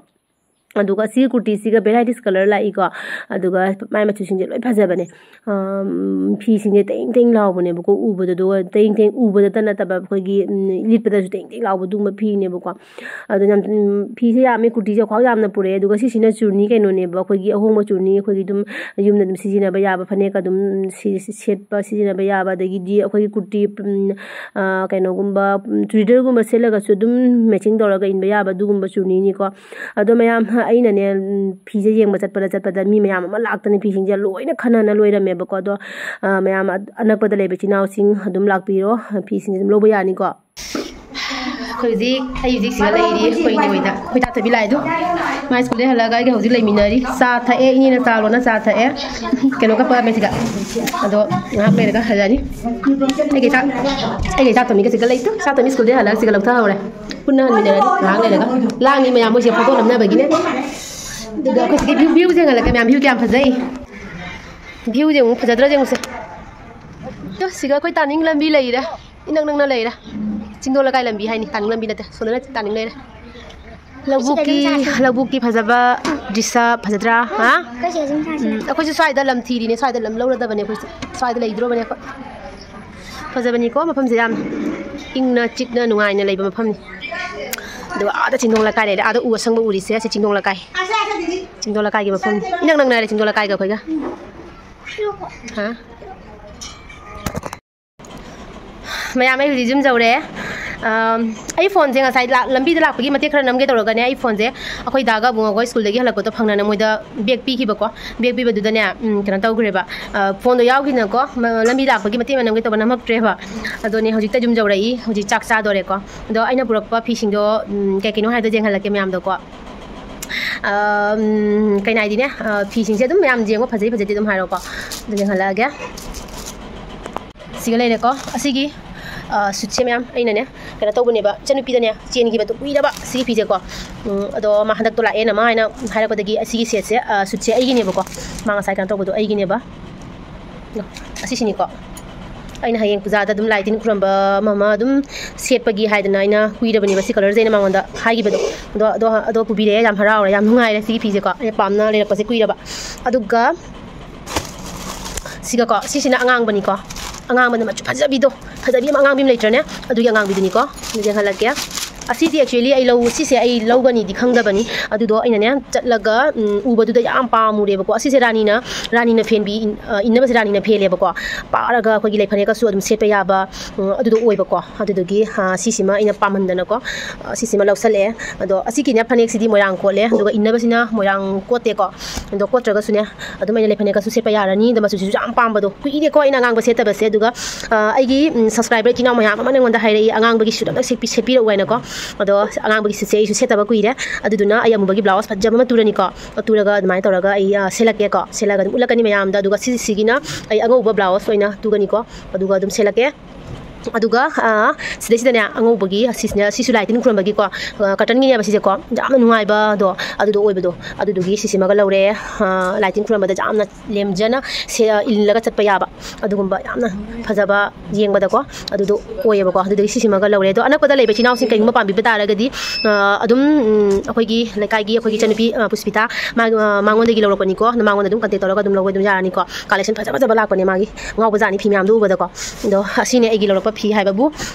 ꯑꯗꯨꯒ ꯁꯤꯒꯤ ꯀꯨꯔꯇꯤꯁꯤꯒ varieties colour ꯂꯥꯛꯏꯀꯣ꯫ ꯑꯗꯨꯒ ꯃꯥꯏ ꯃꯆꯨꯁꯤꯡꯁꯦ ꯂꯣꯏ ꯐꯖꯕꯅꯦ꯫ ꯑꯝ, ꯐꯤꯁꯤꯡꯁꯦ ꯇꯦꯡ ꯇꯦꯡ ꯂꯥꯎꯕꯅꯦꯕꯀꯣ, ꯎꯕꯗ꯫ ꯑꯗꯨꯒ ꯇꯦꯡ ꯇꯦꯡ ꯎꯕꯗꯇ ꯅꯠꯇꯕ, ꯑꯩꯈꯣꯏꯒꯤ, ꯎꯝ, ꯂꯤꯠꯄꯗꯁꯨ ꯇꯦꯡ ꯇꯦꯡ ꯂꯥꯎꯕ ꯑꯗꯨꯒꯨꯝꯕ ꯐꯤꯅꯦꯕꯀꯣ꯫ ꯑꯗꯨꯅ ꯌꯥꯝ, ꯎꯝ, ꯐꯤꯁꯦ ꯌꯥꯝꯃꯦ, ꯀꯨꯔꯇꯤꯁꯦ ꯈ꯭ꯋꯥꯡ ꯌꯥꯝꯅ ꯄꯨꯔꯛꯑꯦ꯫ ꯑꯗꯨꯒ ꯁꯤꯁꯤꯅ ꯆꯨꯔꯅꯤ ꯀꯩꯅꯣꯅꯦꯕ, ꯑꯩꯈꯣꯏꯒꯤ ꯑꯍꯣꯡꯕ ꯆꯨꯔꯅꯤ, ꯑꯩꯈꯣꯏꯒꯤ ꯑꯗꯨꯝ ꯌꯨꯝꯗ ꯑꯗꯨꯝ ꯁꯤꯖꯤꯟꯅꯕ ꯌꯥꯕ ꯐꯅꯦꯛꯀ ꯑꯗꯨꯝ ꯁꯤ-, ꯁꯤ-, ꯁꯦꯠꯄ, ꯁꯤꯖꯤꯟꯅꯕ ꯌꯥꯕ, ꯑꯗꯒꯤꯗꯤ ꯑꯩꯈꯣꯏꯒꯤ ꯀꯨꯔꯇꯤ, ꯎꯝ, ꯑ, ꯀꯩꯅꯣꯒꯨꯝꯕ, ꯎꯝ, ꯆꯨꯔꯤꯗꯥꯔꯒꯨꯝꯕ ꯁꯦꯠꯂꯒꯁꯨ ꯑꯗꯨꯝ matching ꯇꯧꯔꯒ ꯏꯟꯕ ꯌꯥꯕ ꯑꯗꯨꯒꯨꯝꯕ ꯆꯨꯔꯅꯤꯅꯤꯀꯣ꯫ ꯑꯗꯣ ꯃꯌꯥꯝ, ꯑꯩꯅꯅꯦ, ꯎꯝ, ꯐꯤꯁꯦ ꯌꯦꯡꯕ ꯆꯠꯄꯗ, ꯆꯠꯄꯗ ꯃꯤ ꯃꯌꯥꯝ ꯑꯃ ꯂꯥꯛꯇꯅ ꯐꯤꯁꯤꯡꯁꯦ ꯂꯣꯏꯅ ꯈꯟꯅꯅ ꯂꯣꯏꯔꯝꯃꯦꯕꯀꯣ꯫ ꯑꯗꯣ, ꯑ, ꯃꯌꯥꯝ ꯑ-, ꯑꯅꯛꯄꯗ ꯂꯩꯕ ꯏꯆꯤꯟ ꯏꯅꯥꯎꯁꯤꯡ ꯑꯗꯨꯝ ꯂꯥꯛꯄꯤꯔꯣ, ꯐꯤꯁꯤꯡꯁꯦ ꯑꯗꯨꯝ ꯂꯧꯕ ꯌꯥꯅꯤꯀꯣ꯫ ꯑꯩꯈꯣꯏ ꯍꯧꯖꯤꯛ, ꯑꯩ ꯍꯧꯖꯤꯛ ꯁꯤꯗ ꯂꯩꯔꯤ, ꯑꯩꯈꯣꯏ ꯏꯅꯦ ꯍꯣꯏꯗ꯫ ꯑꯩꯈꯣꯏ ꯇꯥꯊꯕꯤ ꯂꯥꯛꯑꯦ ꯑꯗꯣ, ꯃꯥ ꯁ꯭ꯀꯨꯜꯗꯩ ꯍꯜꯂꯛꯑꯒ ꯑꯩꯒ ꯍꯧꯖꯤꯛ ꯂꯩꯃꯤꯟꯅꯔꯤ꯫ ꯆꯥ ꯊꯛꯑꯦ, ꯏꯅꯦꯅ ꯆꯥ ꯂꯣꯟꯅ ꯆꯥ ꯊꯛꯑꯦ꯫ ꯀꯩꯅꯣ ꯀꯞꯄꯛꯑꯝꯃꯦ ꯁꯤꯗ꯫ ꯑꯗꯣ ꯉꯥꯏꯍꯥꯛ ꯂꯩꯔꯒ ꯍꯜꯂꯛꯑꯅꯤ꯫ ꯑꯩꯒꯤ ꯏꯆꯥ, ꯑꯩꯒꯤ ꯏꯆꯥ ꯇꯣꯝꯕꯤꯒ ꯁꯤꯗ ꯂꯩꯇꯨ꯫ ꯏꯆꯥ ꯇꯣꯝꯕꯤ ꯁ꯭ꯀꯨꯜꯗꯩ ꯍꯜꯂꯛꯑꯒ ꯁꯤꯗ ꯂꯧꯊꯍꯧꯔꯦ꯫ ꯄꯨꯟꯅ ꯍꯟꯃꯤꯟꯅꯔꯅꯤ ꯉꯥꯏꯍꯥꯛ ꯂꯩꯔꯒ꯫ ꯂꯥꯡꯉꯤ ꯃꯌꯥꯝ ꯃꯣꯏꯁꯦ ꯐꯣꯇꯣ ꯅꯝꯅꯕꯒꯤꯅꯦ꯫ ꯑꯗꯨꯒ ꯑꯩꯈꯣꯏ ꯁꯤꯒꯤ view, view ꯁꯦ ꯌꯦꯡꯍꯜꯂꯛꯀꯦ ꯃꯌꯥꯝ, view ꯀꯌꯥꯝ ꯐꯖꯩ꯫ View ꯁꯦ ꯑꯃꯨꯛ ꯐꯖꯗ꯭ꯔꯥ ꯌꯦꯡꯉꯨꯁꯦ꯫ ꯇꯣ, ꯁꯤꯒ ꯑꯩꯈꯣꯏ ꯇꯥꯅꯤꯡ ꯂꯝꯕꯤ ꯂꯩꯔꯦ꯫ ꯏꯅꯛ ꯅꯛꯅ ꯂꯩꯔꯦ꯫ ꯆꯤꯡꯗꯣꯟ ꯂꯩꯀꯥꯏ ꯂꯝꯕꯤ ꯍꯥꯏꯅꯤ, ꯇꯥꯅꯤꯡ ꯂꯝꯕꯤ ꯅꯠꯇꯦ꯫ ꯁꯣꯝꯗꯅ ꯇꯥꯅꯤꯡ ꯂꯩꯔꯦ꯫ ꯂꯧꯕꯨꯛꯀꯤ, ꯂꯧꯕꯨꯛꯀꯤ ꯐꯖꯕ ꯗ꯭ꯔꯤꯁꯥ ꯐꯖꯗ꯭ꯔꯥ? ꯍꯥ? ꯑꯩꯈꯣꯏ ꯁꯤꯗ ꯁꯨꯝ ꯁꯥꯁꯦ꯫ ꯎꯝ, ꯑꯩꯈꯣꯏꯁꯨ ꯁ꯭ꯋꯥꯏꯗ ꯂꯝ ꯊꯤꯔꯤꯅꯦ, ꯁ꯭ꯋꯥꯏꯗ ꯂꯝ ꯂꯧꯔꯗꯕꯅꯦ ꯑꯩꯈꯣꯏꯁꯨ꯫ ꯁ꯭ꯋꯥꯏꯗ ꯂꯩꯗ꯭ꯔꯣꯕꯅꯦ ꯑꯩꯈꯣꯏ꯫ ꯐꯖꯕꯅꯤꯀꯣ ꯃꯐꯝꯁꯦ ꯌꯥꯝ꯫ ꯏꯪꯅ ꯆꯤꯛꯅ ꯅꯨꯡꯉꯥꯏꯅ ꯂꯩꯕ ꯃꯐꯝꯅꯤ꯫ ꯑꯗꯨꯒ ꯑꯥꯗ ꯆꯤꯡꯗꯣꯡ ꯂꯩꯀꯥꯏ ꯂꯩꯔꯦ꯫ ꯑꯥꯗ ꯎ ꯑꯁꯪꯕ ꯎꯔꯤꯁꯦ, ꯑꯁꯤ ꯆꯤꯡꯗꯣꯡ ꯂꯩꯀꯥꯏ꯫ ꯆꯤꯡꯗꯣꯡ ꯂꯩꯀꯥꯏꯒꯤ ꯃꯐꯝꯅꯤ꯫ ꯏꯅꯛ ꯅꯛꯅꯔꯦ ꯆꯤꯡꯗꯣꯡ ꯂꯩꯀꯥꯏꯒ ꯑꯩꯈꯣꯏꯒ꯫ ꯍꯥ? ꯃꯌꯥꯝ, ꯑꯩ ꯍꯧꯖꯤꯛ ꯌꯨꯝ ꯌꯧꯔꯦ꯫ ꯑꯝ, ꯑꯩ ꯐꯣꯟꯁꯦ ꯉꯁꯥꯏ ꯂꯥꯛ-, ꯂꯝꯕꯤꯗ ꯂꯥꯛꯄꯒꯤ ꯃꯇꯦꯛ ꯈꯔ ꯅꯝꯒꯦ ꯇꯧꯔꯒꯅꯦ, ꯑꯩ ꯐꯣꯟꯁꯦ ꯑꯩꯈꯣꯏ ꯗꯥꯒ ꯑꯕꯨꯡꯉꯣꯒ ꯁ꯭ꯀꯨꯜꯗꯒꯤ ꯍꯜꯂꯛꯄꯗꯣ ꯐꯪꯅꯅ ꯃꯣꯏꯗ ꯕꯦꯛ ꯄꯤꯈꯤꯕꯀꯣ꯫ ꯕꯦꯛ ꯄꯤꯕꯗꯨꯗꯅꯦ, ꯎꯝ, ꯀꯩꯅꯣ ꯇꯧꯈ꯭ꯔꯦꯕ, ꯑ, ꯐꯣꯟꯗꯣ ꯌꯥꯎꯈꯤꯗꯅꯀꯣ, ꯃ-, ꯂꯝꯕꯤ ꯂꯥꯛꯄꯒꯤ ꯃꯇꯦꯛ ꯑꯃ ꯅꯝꯒꯦ ꯇꯧꯕ ꯅꯝꯃꯛꯇ꯭ꯔꯦꯕ꯫ ꯑꯗꯨꯅꯦ ꯍꯧꯖꯤꯛꯇ ꯌꯨꯝ ꯌꯧꯔꯛꯏ, ꯍꯧꯖꯤꯛ ꯆꯥꯛ ꯆꯥꯗꯣꯔꯦꯀꯣ꯫ ꯑꯗꯣ ꯑꯩꯅ ꯄꯨꯔꯛꯄ ꯐꯤꯁꯤꯡꯗꯣ, ꯎꯝ, ꯀꯩ ꯀꯩꯅꯣ ꯍꯥꯏꯕꯗꯣ ꯌꯦꯡꯍꯜꯂꯛꯀꯦ ꯃꯌꯥꯝꯗꯀꯣ꯫ ꯑꯝ, ꯀꯩꯅꯥꯏꯗꯤꯅꯦ, ꯑ, ꯐꯤꯁꯤꯡꯁꯦ ꯑꯗꯨꯝ ꯃꯌꯥꯝ ꯌꯦꯡꯉꯣ, ꯐꯖꯩ ꯐꯖꯗꯦ ꯑꯗꯨꯝ ꯍꯥꯏꯔꯣꯀꯣ꯫ ꯑꯗꯨ ꯌꯦꯡꯍꯜꯂꯛꯑꯒꯦ꯫ ꯁꯤꯒ ꯂꯩꯔꯦꯀꯣ꯫ ꯑꯁꯤꯒꯤ, ꯑ, ꯁꯨꯠꯁꯦ ꯃꯌꯥꯝ ꯑꯩꯅꯅꯦ ꯀꯩꯅꯣ ꯇꯧꯕꯅꯦꯕ, ꯏꯆꯟꯅꯨꯄꯤꯗꯅꯦ ꯆꯦꯟꯈꯤꯕꯗꯣ ꯀꯨꯏꯔꯕ ꯁꯤꯒꯤ ꯐꯤꯁꯦꯀꯣ꯫ ꯎꯝ, ꯑꯗꯣ ꯃꯥ ꯍꯟꯗꯛꯇꯣ ꯂꯥꯛꯑꯦꯅ ꯃꯥ ꯍꯥꯏꯅ ꯍꯥꯏꯔꯛꯄꯗꯒꯤ ꯑꯁꯤꯒꯤ ꯁꯦꯠꯁꯦ, ꯑ, ꯁꯨꯠꯁꯦ ꯑꯩꯒꯤꯅꯦꯕꯀꯣ꯫ ꯃꯥ ꯉꯁꯥꯏ ꯀꯩꯅꯣ ꯇꯧꯕꯗꯣ ꯑꯩꯒꯤꯅꯦꯕ꯫ ꯑꯁꯤꯁꯤꯅꯤꯀꯣ꯫ ꯑꯩꯅ ꯍꯌꯦꯡ ꯄꯨꯖꯥꯗ ꯑꯗꯨꯝ ꯂꯥꯏ ꯇꯤꯟ ꯈꯨꯔꯝꯕ ꯑꯃ ꯑꯃ ꯑꯗꯨꯝ ꯁꯦꯠꯄꯒꯤ ꯍꯥꯏꯗꯅ ꯑꯩꯅ ꯀꯨꯏꯔꯕꯅꯦꯕ ꯁꯤ ꯀꯂꯔꯁꯦ ꯑꯩꯅ ꯃꯉꯣꯟꯗ ꯍꯥꯏꯈꯤꯕꯗꯣ꯫ ꯑꯗꯣ ꯑꯗꯣ ꯑꯗꯣ ꯄꯨꯕꯤꯔꯛꯑꯦ꯫ ꯌꯥꯝ ꯍꯔꯥꯎꯔꯦ, ꯌꯥꯝ ꯅꯨꯡꯉꯥꯏꯔꯦ ꯁꯤꯒꯤ ꯐꯤꯁꯦꯀꯣ꯫ ꯑꯩꯅ ꯄꯥꯝꯅ ꯂꯩꯔꯛꯄꯁꯦ ꯀꯨꯏꯔꯕ꯫ ꯑꯗꯨꯒ ꯁꯤꯒꯀꯣ, ꯁꯤꯁꯤꯅ ꯑꯉꯥꯡꯕꯅꯤꯀꯣ꯫ ꯑꯉꯥꯡꯕꯅ ꯃꯆꯨ ꯐꯖꯕꯤꯗꯣ, ꯐꯖꯕꯤ ꯑꯃ ꯑꯉꯥꯡꯕꯤ ꯑꯃ ꯂꯩꯇ꯭ꯔꯅꯦ? ꯑꯗꯨꯒꯤ ꯑꯉꯥꯡꯕꯤꯗꯨꯅꯤꯀꯣ꯫ ꯑꯗꯨ ꯌꯦꯡꯍꯜꯂꯛꯀꯦ꯫ ꯑꯁꯤꯗꯤ actually ꯑꯩ ꯂꯧ ꯁꯤꯁꯦ ꯑꯩ ꯂꯧꯒꯅꯤꯗꯤ ꯈꯪꯗꯕꯅꯤ꯫ ꯑꯗꯨꯗꯣ ꯑꯩꯅꯅꯦ ꯆꯠꯂꯒ, ꯎꯝ, ꯎꯕꯗꯨꯗ ꯌꯥꯝ ꯄꯥꯝꯃꯨꯔꯦꯕꯀꯣ꯫ ꯑꯁꯤꯁꯦ ꯔꯥꯅꯤꯅ ꯔꯥꯅꯤꯅ ꯐꯦꯟꯕꯤ ꯏꯟ-, ꯑ, ꯏꯟꯅꯕꯁꯦ ꯔꯥꯅꯤꯅ ꯐꯦꯜꯂꯦꯕꯀꯣ꯫ ꯄꯥꯔꯒ ꯑꯩꯈꯣꯏꯒꯤ ꯂꯩ ꯐꯅꯦꯛꯀꯁꯨ ꯑꯗꯨꯝ ꯁꯦꯠꯄ ꯌꯥꯕ, ꯎꯝ, ꯑꯗꯨꯗꯣ ꯑꯣꯏꯕꯀꯣ꯫ ꯑꯗꯨꯗꯨꯒꯤ, ꯑ, ꯁꯤꯁꯤꯃ ꯑꯩꯅ ꯄꯥꯝꯃꯟꯗꯅꯀꯣ, ꯑ, ꯁꯤꯁꯤꯃ ꯂꯧꯁꯜꯂꯛꯑꯦ꯫ ꯑꯗꯣ ꯑꯁꯤꯒꯤꯅꯦ ꯐꯅꯦꯛꯁꯤꯗꯤ ꯃꯣꯏꯔꯥꯡ ꯀꯣꯠꯂꯦ, ꯑꯗꯨꯒ ꯏꯟꯅꯕꯁꯤꯅ ꯃꯣꯏꯔꯥꯡ ꯀꯣꯠꯇꯦꯀꯣ꯫ ꯑꯗꯣ ꯀꯣꯠꯇ꯭ꯔꯒꯁꯨꯅꯦ ꯑꯗꯨꯝ ꯑꯩꯅ ꯂꯩ ꯐꯅꯦꯛꯀꯁꯨ ꯁꯦꯠꯄ ꯌꯥꯔꯅꯤ꯫ ꯑꯗꯣ ꯃꯆꯨꯁꯤꯁꯨ ꯌꯥꯝ ꯄꯥꯝꯕꯗꯣ꯫ ꯀꯨꯏꯔꯦꯀꯣ ꯑꯩꯅ ꯑꯉꯥꯡꯕ ꯁꯦꯠꯇꯕꯁꯦ꯫ ꯑꯗꯨꯒ, ꯑ, ꯑꯩꯒꯤ, ꯎꯝ, subscriber ꯏꯆꯤꯟ ꯏꯅꯥꯎ ꯃꯌꯥꯝ ꯑꯃꯅ ꯑꯩꯉꯣꯟꯗ ꯍꯥꯏꯔꯛꯏ, "ꯑꯉꯥꯡꯕꯒꯤ suit ꯑꯝꯇ ꯁꯦꯠꯄꯤ-, ꯁꯦꯠꯄꯤꯔꯛꯎ" ꯍꯥꯏꯅꯀꯣ꯫ ꯑꯗꯣ ꯑꯉꯥꯡꯕꯒꯤ suitꯁꯦ ꯑꯩꯁꯨ ꯁꯦꯠꯇꯕ ꯀꯨꯏꯔꯦ꯫ ꯑꯗꯨꯗꯨꯅ ꯑꯩ ꯑꯃꯨꯕꯒꯤ blouse ꯐꯖꯕ ꯑꯃ ꯇꯨꯔꯅꯤꯀꯣ꯫ ꯇꯨꯔꯒ ꯑꯗꯨꯃꯥꯏꯅ ꯇꯧꯔꯒ ꯑꯩ, ꯑ, ꯁꯦꯠꯂꯛꯀꯦꯀꯣ꯫ ꯁꯦꯠꯂꯒ ꯑꯗꯨꯝ ꯎꯠꯂꯛꯀꯅꯤ ꯃꯌꯥꯝꯗ꯫ ꯑꯗꯨꯒ ꯁꯤꯁꯤꯒꯤꯅ ꯑꯩ ꯑꯉꯧꯕ blouse ꯑꯣꯏꯅ ꯇꯨꯒꯅꯤꯀꯣ꯫ ꯑꯗꯨꯒ ꯑꯗꯨꯝ ꯁꯦꯠꯂꯛꯀꯦ꯫ ꯑꯗꯨꯒ, ꯑ, ꯁꯤꯗꯩꯁꯤꯗꯅꯦ ꯑꯉꯧꯕꯒꯤ ꯑꯁꯤꯁꯤꯅ, ꯁꯤꯁꯨ ꯂꯥꯏ ꯇꯤꯟ ꯈꯨꯔꯨꯝꯕꯒꯤꯀꯣ, ꯑ, cottonꯒꯤꯅꯦꯕ ꯁꯤꯁꯦꯀꯣ꯫ ꯌꯥꯝꯅ ꯅꯨꯡꯉꯥꯏꯕꯗꯣ ꯑꯗꯨꯗꯣ ꯑꯣꯏꯕꯗꯣ꯫ ꯑꯗꯨꯗꯨꯒꯤ ꯁꯤꯁꯤꯃꯒ ꯂꯧꯔꯦ꯫ ꯑ, ꯂꯥꯏ ꯇꯤꯟ ꯈꯨꯔꯨꯝꯕꯗ ꯌꯥꯝꯅ ꯂꯦꯝꯖꯅ ꯁꯦ-, ꯏꯜꯂꯒ ꯆꯠꯄ ꯌꯥꯕ ꯑꯗꯨꯒꯨꯝꯕ ꯌꯥꯝꯅ ꯐꯖꯕ ꯌꯦꯡꯕꯗ ꯀꯣ, ꯑꯗꯨꯗꯣ ꯑꯣꯏꯌꯦꯕꯀꯣ꯫ ꯑꯗꯨꯗꯒꯤ ꯁꯤꯁꯤꯃꯒ ꯂꯧꯔꯦ꯫ ꯑꯗꯣ ꯑꯅꯛꯄꯗ ꯂꯩꯕ ꯏꯆꯤꯟ ꯏꯅꯥꯎꯁꯤꯡ ꯀꯩꯒꯨꯝꯕ ꯄꯥꯝꯕꯤꯕ ꯇꯥꯔꯒꯗꯤ, ꯑ, ꯑꯗꯨꯝ, ꯎꯝ, ꯑꯩꯈꯣꯏꯒꯤ ꯂꯩꯀꯥꯏꯒꯤ ꯑꯩꯈꯣꯏꯒꯤ ꯏꯆꯟꯅꯨꯄꯤ, ꯑ, ꯄꯨꯁꯄꯤꯇꯥ, ꯃꯥ-, ꯑ, ꯃꯉꯣꯟꯗꯒꯤ ꯂꯧꯔꯛꯄꯅꯤꯀꯣ꯫ ꯑꯗꯣ ꯃꯉꯣꯟꯗ ꯑꯗꯨꯝ contact ꯇꯧꯔꯒ ꯑꯗꯨꯝ ꯂꯧꯕ ꯑꯗꯨꯝ ꯌꯥꯔꯅꯤꯀꯣ꯫ Collection ꯐꯖ ꯐꯖꯕ ꯂꯥꯛꯄꯅꯦ ꯃꯥꯒꯤ꯫ ꯉꯥꯎꯕꯖꯥꯠꯅꯤ ꯐꯤ ꯃꯌꯥꯝꯗꯣ ꯎꯕꯗꯀꯣ꯫ ꯑꯗꯣ ꯑꯁꯤꯅꯦ ꯑꯩꯒꯤ ꯂꯧꯔꯛꯄ ꯐꯤ ꯍꯥꯏꯕꯕꯨ꯫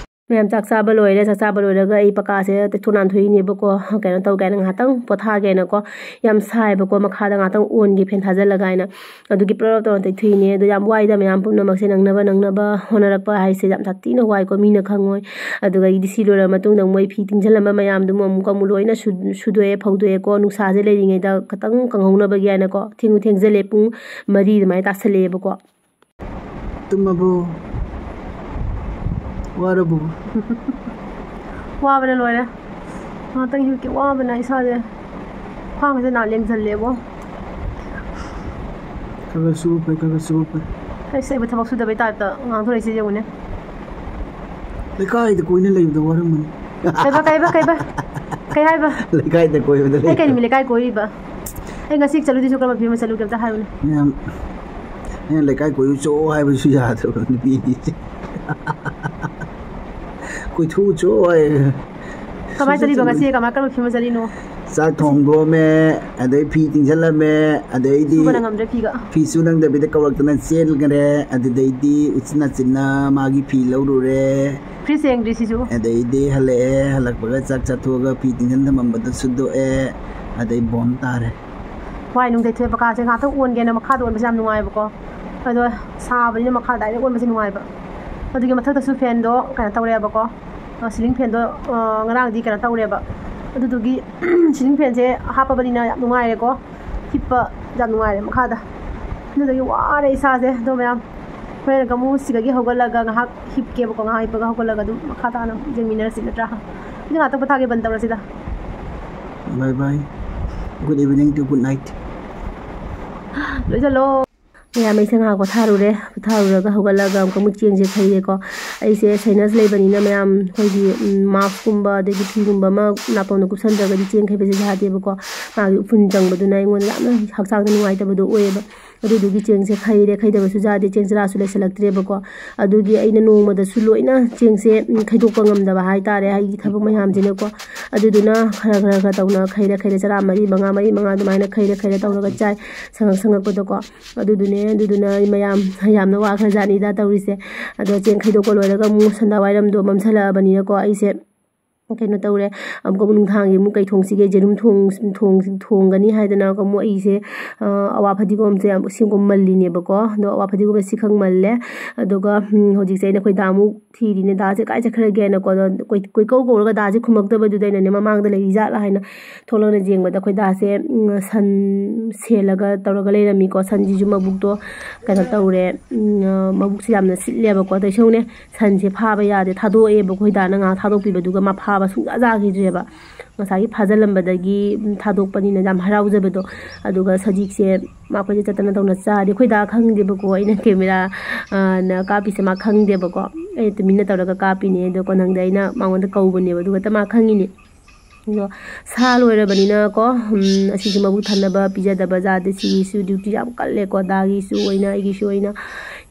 ꯃꯌꯥꯝ ꯆꯥꯛ ꯆꯥꯕ ꯂꯣꯏꯔꯦ꯫ ꯆꯥꯛ ꯆꯥꯕ ꯂꯣꯏꯔꯒ ꯑꯩ ꯄꯀꯥꯁꯦ ꯇꯩꯊꯣꯛ ꯅꯥꯟꯊꯣꯛꯏꯅꯦꯕꯀꯣ꯫ ꯀꯩꯅꯣ ꯇꯧꯒꯦ ꯍꯥꯏꯅ ꯉꯥꯏꯍꯥꯛꯇꯪ ꯄꯣꯊꯥꯒꯦꯅꯀꯣ꯫ ꯌꯥꯝ ꯁꯥꯏꯕꯀꯣ, ꯃꯈꯥꯗ ꯉꯥꯏꯍꯥꯛꯇꯪ ꯑꯣꯟꯒꯦ ꯐꯦꯟ ꯊꯥꯖꯤꯜꯂꯒ ꯍꯥꯏꯅ꯫ ꯑꯗꯨꯒꯤ ꯄ꯭ꯔꯞ ꯄ꯭ꯔꯞ ꯇꯧꯅ ꯇꯩꯊꯣꯛꯏꯅꯦ꯫ ꯑꯗꯣ ꯌꯥꯝ ꯋꯥꯏꯗ ꯃꯌꯥꯝ ꯄꯨꯝꯅꯃꯛꯁꯦ ꯅꯪꯅꯕ ꯅꯪꯅꯕ ꯍꯣꯠꯅꯔꯛꯄ ꯍꯥꯏꯁꯦ ꯌꯥꯝ ꯁꯥꯊꯤꯅ ꯋꯥꯏꯀꯣ, ꯃꯤꯅ ꯈꯪꯉꯣꯏ꯫ ꯑꯗꯨꯒ ꯑꯩꯗꯤ ꯁꯤ ꯂꯣꯏꯔ ꯃꯇꯨꯡꯗ ꯃꯣꯏ ꯐꯤ ꯇꯤꯡꯁꯤꯜꯂꯝꯕ ꯃꯌꯥꯝꯗꯨꯃ ꯑꯃꯨꯛꯀ ꯑꯃꯨꯛ ꯂꯣꯏꯅ ꯁꯨ-, ꯁꯨꯗꯣꯛꯑꯦ, ꯐꯧꯗꯣꯛꯑꯦꯀꯣ꯫ ꯅꯨꯡꯁꯥꯁꯦ ꯂꯩꯔꯤꯉꯩꯗ ꯈꯤꯇꯪ ꯀꯪꯍꯧꯅꯕꯒꯤ ꯍꯥꯏꯅꯀꯣ꯫ ꯊꯦꯡꯁꯨ ꯊꯦꯡꯖꯤꯜꯂꯦ, ꯄꯨꯡ ꯃꯔꯤ ꯑꯗꯨꯃꯥꯏꯅ ꯇꯥꯁꯜꯂꯛꯑꯦꯕꯀꯣ꯫ ꯇꯨꯝꯃꯕꯣ? ꯋꯥꯔꯕꯣ? ꯋꯥꯕꯅ ꯂꯣꯏꯔꯦ꯫ ꯉꯥꯛꯇꯪ ꯍꯤꯞꯀꯦ, ꯋꯥꯕꯅ ꯏꯁꯥꯁꯦ꯫ ꯈ꯭ꯋꯥꯡꯁꯦ ꯅꯥ ꯂꯦꯡꯁꯜꯂꯦꯕꯣ꯫ ꯈꯔ ꯈꯔ ꯁꯨꯕ ꯐꯩ, ꯈꯔ ꯈꯔ ꯁꯨꯕ ꯐꯩ꯫ ꯑꯩꯁ, ꯑꯩꯕꯨ ꯊꯕꯛ ꯁꯨꯗꯕꯩ ꯇꯥꯏꯞꯇ ꯉꯥꯡꯊꯣꯔꯛꯏꯁꯦ ꯌꯦꯡꯉꯨꯅꯦ꯫ ꯂꯩꯀꯥꯏꯗ ꯀꯣꯏꯅ ꯂꯩꯕꯗ ꯋꯥꯔꯝꯃꯅꯤ꯫ ꯀꯩꯕ, ꯀꯩꯕ, ꯀꯩꯕ? ꯀꯩ ꯍꯥꯏꯕ? ꯂꯩꯀꯥꯏꯗ ꯀꯣꯏꯕꯗ ꯑꯩ ꯀꯩ ꯂꯩꯕ꯫ ꯅꯨꯃꯤꯠ ꯂꯩꯀꯥꯏ ꯀꯣꯏꯔꯤꯕ? ꯑꯩ ꯉꯁꯤ ꯆꯠꯂꯨꯗꯣꯏꯁꯨ ꯀꯔꯝꯕ ꯐꯤꯕꯝ ꯆꯠꯂꯨꯒꯦ ꯑꯝꯇ ꯍꯥꯏꯌꯨꯅꯦ꯫ ꯃꯌꯥꯝ ꯑꯩꯅ ꯂꯩꯀꯥꯏ ꯀꯣꯏꯔꯨ ꯆꯣ ꯍꯥꯏꯕꯁꯨ ꯌꯥꯗ꯭ꯔꯕ ꯅꯨꯄꯤꯅꯤꯁꯦ꯫ ꯀꯣꯏꯊꯣꯛꯎ ꯆꯣ ꯍꯥꯏ꯫ ꯀꯃꯥꯏꯅ ꯆꯠꯂꯤꯕ ꯉꯁꯤ? ꯀꯃꯥꯏ, ꯀꯔꯝꯕ ꯐꯤꯕꯝ ꯆꯠꯂꯤꯅꯣ? ꯆꯥꯛ ꯊꯣꯡꯗꯣꯛꯑꯝꯃꯦ, ꯑꯗꯩ ꯐꯤ ꯇꯤꯡꯁꯤꯜꯂꯝꯃꯦ, ꯑꯗꯩꯗꯤ ꯁꯨꯕ ꯅꯪꯉꯝꯗ꯭ꯔꯦ ꯐꯤꯒ꯫ ꯐꯤ ꯁꯨ ꯅꯪꯗꯕꯤꯗ ꯀꯧꯔꯛꯇꯅ ꯆꯦꯟꯈ꯭ꯔꯦ꯫ ꯑꯗꯨꯗꯩꯗꯤ ꯎꯆꯤꯟ ꯅꯥꯆꯤꯟꯅ ꯃꯥꯒꯤ ꯐꯤ ꯂꯧꯔꯨꯔꯦ꯫ ꯐ꯭ꯔꯤꯖ ꯌꯦꯡꯗ꯭ꯔꯤ ꯁꯤꯁꯨ꯫ ꯑꯗꯩꯗꯤ ꯍꯜꯂꯛꯑꯦ, ꯍꯜꯂꯛꯄꯒ ꯆꯥꯛ ꯆꯥꯊꯣꯛꯑꯒ ꯐꯤ ꯇꯤꯡꯁꯤꯟ ꯊꯝꯃꯝꯕꯗꯣ ꯁꯨꯗꯣꯛꯑꯦ, ꯑꯗꯩ ꯕꯣꯝ ꯇꯥꯔꯦ꯫ ꯋꯥꯏ ꯅꯨꯡ ꯇꯩꯊꯣꯛꯑꯦ, ꯄꯀꯥꯁꯦ ꯉꯥꯛꯇꯪ ꯑꯣꯟꯒꯦꯅ ꯃꯈꯥꯗ ꯑꯣꯟꯕꯁꯦ ꯌꯥꯝ ꯅꯨꯡꯉꯥꯏꯕꯀꯣ꯫ ꯑꯗꯣ ꯁꯥꯕꯅꯤꯅ ꯃꯈꯥ direct ꯑꯣꯟꯕꯁꯦ ꯅꯨꯡꯉꯥꯏꯕ꯫ ꯑꯗꯨꯒꯤ ꯃꯊꯛꯇꯁꯨ ꯐꯦꯟꯗꯣ ꯀꯩꯅꯣ ꯇꯧꯔꯦꯕꯀꯣ, ꯑ, ceiling ꯐꯦꯟꯗꯣ, ꯑ, ꯉꯔꯥꯡꯗꯤ ꯀꯩꯅꯣ ꯇꯧꯔꯦꯕ꯫ ꯑꯗꯨꯗꯨꯒꯤ ceiling ꯐꯦꯟꯁꯦ ꯍꯥꯞꯄꯕꯅꯤꯅ ꯌꯥꯝ ꯅꯨꯡꯉꯥꯏꯔꯦꯀꯣ, ꯍꯤꯞꯄ ꯌꯥꯝ ꯅꯨꯡꯉꯥꯏꯔꯦ ꯃꯈꯥꯗ꯫ ꯑꯗꯨꯗꯨꯒꯤ ꯋꯥꯔꯦ ꯏꯁꯥꯁꯦ꯫ ꯑꯗꯣ ꯃꯌꯥꯝ, ꯍꯣꯔꯦꯟ ꯑꯃꯨꯛ ꯁꯤꯗꯒꯤ ꯍꯧꯒꯠꯂꯒ ꯉꯥꯏꯍꯥꯛ ꯍꯤꯞꯀꯦꯕꯀꯣ, ꯉꯥꯏꯍꯥꯛ ꯍꯤꯞꯄꯒ ꯍꯧꯒꯠꯂꯒ ꯑꯗꯨꯝ ꯃꯈꯥ ꯇꯥꯅ ꯌꯦꯡꯃꯤꯟꯅꯔꯁꯤ ꯅꯠꯇ꯭ꯔꯥ? ꯑꯗꯨ ꯉꯥꯛꯇꯪ ꯄꯣꯊꯥꯒꯦ, ꯕꯟ ꯇꯧꯔꯁꯤꯗ꯫ Bye bye, good evening to good night꯫ ꯂꯣꯏꯁꯜꯂꯣ꯫ ꯃꯌꯥꯝ, ꯑꯩꯁꯦ ꯉꯥꯏꯍꯥꯛ ꯄꯣꯊꯥꯔꯨꯔꯦ꯫ ꯄꯣꯊꯥꯔꯨꯔꯒ ꯍꯧꯒꯠꯂꯒ ꯑꯃꯨꯛꯀ ꯑꯃꯨꯛ ꯆꯦꯡꯁꯦ ꯈꯩꯔꯦꯀꯣ꯫ ꯑꯩꯁꯦ sinus ꯂꯩꯕꯅꯤꯅ ꯃꯌꯥꯝ, ꯑꯩꯈꯣꯏꯒꯤ, ꯎꯝ, mask ꯀꯨꯝꯕ ꯑꯗꯒꯤ ꯐꯤꯒꯨꯝꯕ ꯑꯃ ꯅꯥꯇꯣꯟꯗ ꯀꯨꯞꯁꯟꯗ꯭ꯔꯒꯗꯤ ꯆꯦꯡ ꯈꯩꯕꯁꯦ ꯌꯥꯗꯦꯕꯀꯣ꯫ ꯃꯥꯒꯤ ꯎꯐꯨꯟ ꯆꯪꯕꯗꯨꯅ ꯑꯩꯉꯣꯟꯗ ꯌꯥꯝꯅ ꯍꯛꯆꯥꯡꯗ ꯅꯨꯡꯉꯥꯏꯇꯕꯗꯣ ꯑꯣꯏꯌꯦꯕ꯫ ꯑꯗꯨꯗꯨꯒꯤ ꯆꯦꯡꯁꯦ ꯈꯩꯔꯦ, ꯈꯩꯗꯕꯁꯨ ꯌꯥꯗꯦ, ꯆꯦꯡ ꯆꯔꯥꯁꯨ ꯂꯩꯁꯜꯂꯛꯇ꯭ꯔꯦꯕꯀꯣ꯫ ꯑꯗꯨꯒꯤ ꯑꯩꯅ ꯅꯣꯡꯃꯗꯁꯨ ꯂꯣꯏꯅ ꯆꯦꯡꯁꯦ, ꯎꯝ, ꯈꯩꯗꯣꯛꯄ ꯉꯝꯗꯕ ꯍꯥꯏꯇꯥꯔꯦ, ꯑꯩꯒꯤ ꯊꯕꯛ ꯃꯌꯥꯝꯁꯤꯅꯀꯣ꯫ ꯑꯗꯨꯗꯨꯅ ꯈꯔ ꯈꯔ ꯈꯔ ꯇꯧꯅ ꯈꯩꯔ ꯈꯩꯔ ꯆꯔꯥ ꯃꯔꯤ ꯃꯉꯥ, ꯃꯔꯤ ꯃꯉꯥ ꯑꯗꯨꯃꯥꯏꯅ ꯈꯩꯔ ꯈꯩꯔ ꯇꯧꯔꯒ ꯆꯥꯏ, ꯁꯪꯉꯛ ꯁꯪꯉꯛꯄꯗꯀꯣ꯫ ꯑꯗꯨꯗꯨꯅꯦ, ꯑꯗꯨꯗꯨꯅ ꯑꯩ ꯃꯌꯥꯝ ꯌꯥꯝꯅ ꯋꯥꯈ꯭ꯔꯖꯥꯠꯅꯤꯗ ꯇꯧꯔꯤꯁꯦ꯫ ꯑꯗꯣ ꯆꯦꯡ ꯈꯩꯗꯣꯛꯄ ꯂꯣꯏꯔꯒ ꯑꯃꯨꯛ ꯁꯟꯗꯥ ꯋꯥꯏꯔꯝꯗꯣ ꯃꯝꯁꯜꯂꯛꯑꯕꯅꯤꯅꯀꯣ, ꯑꯩꯁꯦ ꯀꯩꯅꯣ ꯇꯧꯔꯦ, ꯑꯃꯨꯛꯀ ꯑꯃꯨꯛ ꯅꯨꯡꯗꯥꯡꯒꯤ ꯑꯃꯨꯛ ꯀꯩ ꯊꯣꯡꯁꯤꯒꯦ, ꯌꯦꯔꯨꯝ ꯊꯣꯡ-, ꯊꯣꯡ-, ꯊꯣꯡꯒꯅꯤ ꯍꯥꯏꯗꯅ ꯑꯃꯨꯛ ꯑꯩꯁꯦ, ꯑ, ꯑꯋꯥ ꯐꯗꯤꯒꯣꯝꯁꯦ ꯌꯥꯝ ꯁꯦꯝꯒꯨꯝ ꯃꯜꯂꯤꯅꯦꯕꯀꯣ꯫ ꯑꯗꯣ ꯑꯋꯥ ꯐꯗꯤꯒꯣꯝꯁꯦ ꯁꯤꯈꯪ ꯃꯜꯂꯦ꯫ ꯑꯗꯨꯒ, ꯎꯝ, ꯍꯧꯖꯤꯛꯁꯦ ꯑꯩꯅ ꯑꯩꯈꯣꯏ ꯗꯥ ꯑꯃꯨꯛ ꯊꯤꯔꯤꯅꯦ꯫ ꯗꯥꯁꯦ ꯀꯥꯏ ꯆꯠꯈ꯭ꯔꯒꯦꯅꯀꯣ꯫ ꯑꯗꯣ ꯀꯣꯏ-, ꯀꯣꯏꯀꯧ ꯀꯧꯔꯒ ꯗꯥꯁꯦ ꯈꯨꯝꯃꯛꯇꯕꯗꯨꯗ ꯑꯩꯅꯅꯦ ꯃꯃꯥꯡꯗ ꯂꯩꯔꯤ ꯖꯥꯠꯂꯥ ꯍꯥꯏꯅ ꯊꯣꯛꯂꯛꯅ ꯌꯦꯡꯕꯗ ꯑꯩꯈꯣꯏ ꯗꯥꯁꯦ, ꯎꯝ, ꯁꯟ ꯁꯦꯜꯂꯒ ꯇꯧꯔꯒ ꯂꯩꯔꯝꯃꯤꯀꯣ꯫ ꯁꯟꯁꯤꯁꯨ ꯃꯕꯨꯛꯇꯣ ꯀꯩꯅꯣ ꯇꯧꯔꯦ, ꯎꯝ, ꯃꯕꯨꯛꯁꯦ ꯌꯥꯝꯅ ꯁꯤꯠꯂꯦꯕꯀꯣ꯫ ꯑꯗꯩ ꯁꯤꯡꯅꯦ, ꯁꯟꯁꯦ ꯐꯥꯕ ꯌꯥꯗꯦ, ꯊꯥꯗꯣꯛꯑꯦꯕꯀꯣ꯫ ꯑꯩꯈꯣꯏ ꯗꯥꯅ ꯉꯥꯏꯍꯥꯛ ꯊꯥꯗꯣꯛꯄꯤꯕꯗꯨꯒ ꯃꯥ ꯐꯥꯕ ꯁꯨꯡꯌꯥ ꯌꯥꯈꯤꯗ꯭ꯔꯦꯕ꯫ ꯉꯁꯥꯏꯒꯤ ꯐꯥꯖꯤꯜꯂꯝꯕꯗꯒꯤ, ꯎꯝ, ꯊꯥꯗꯣꯛꯄꯅꯤꯅ ꯌꯥꯝ ꯍꯔꯥꯎꯖꯕꯗꯣ꯫ ꯑꯗꯨꯒ ꯁꯖꯤꯛꯁꯦ ꯃꯈꯣꯏꯁꯦ ꯆꯠꯇꯅ ꯇꯧꯅ ꯆꯥꯔꯦ꯫ ꯑꯩꯈꯣꯏ ꯗꯥ ꯈꯪꯗꯦꯕꯀꯣ, ꯑꯩꯅ camera, ꯑ, ꯅ ꯀꯥꯞꯄꯤꯁꯦ ꯃꯥ ꯈꯪꯗꯦꯕꯀꯣ꯫ ꯑꯩ ꯇꯨꯃꯤꯟꯅ ꯇꯧꯔꯒ ꯀꯥꯞꯄꯤꯅꯦ꯫ ꯑꯗꯣ ꯀꯣꯟꯊꯪꯗ ꯑꯩꯅ ꯃꯉꯣꯟꯗ ꯀꯧꯕꯅꯦꯕ, ꯑꯗꯨꯒ ꯃꯥ ꯈꯪꯉꯤꯅꯦ꯫ ꯁꯥ ꯂꯣꯏꯔꯕꯅꯤꯅꯀꯣ, ꯎꯝ, ꯑꯁꯤꯁꯨ ꯃꯕꯨꯛ ꯊꯟꯅꯕ ꯄꯤꯖꯗꯕ ꯌꯥꯗꯦ꯫ ꯁꯤꯒꯤꯁꯨ duty ꯌꯥꯝ ꯀꯜꯂꯦꯀꯣ, ꯗꯥꯒꯤꯁꯨ ꯑꯣꯏꯅ, ꯑꯩꯒꯤꯁꯨ ꯑꯣꯏꯅ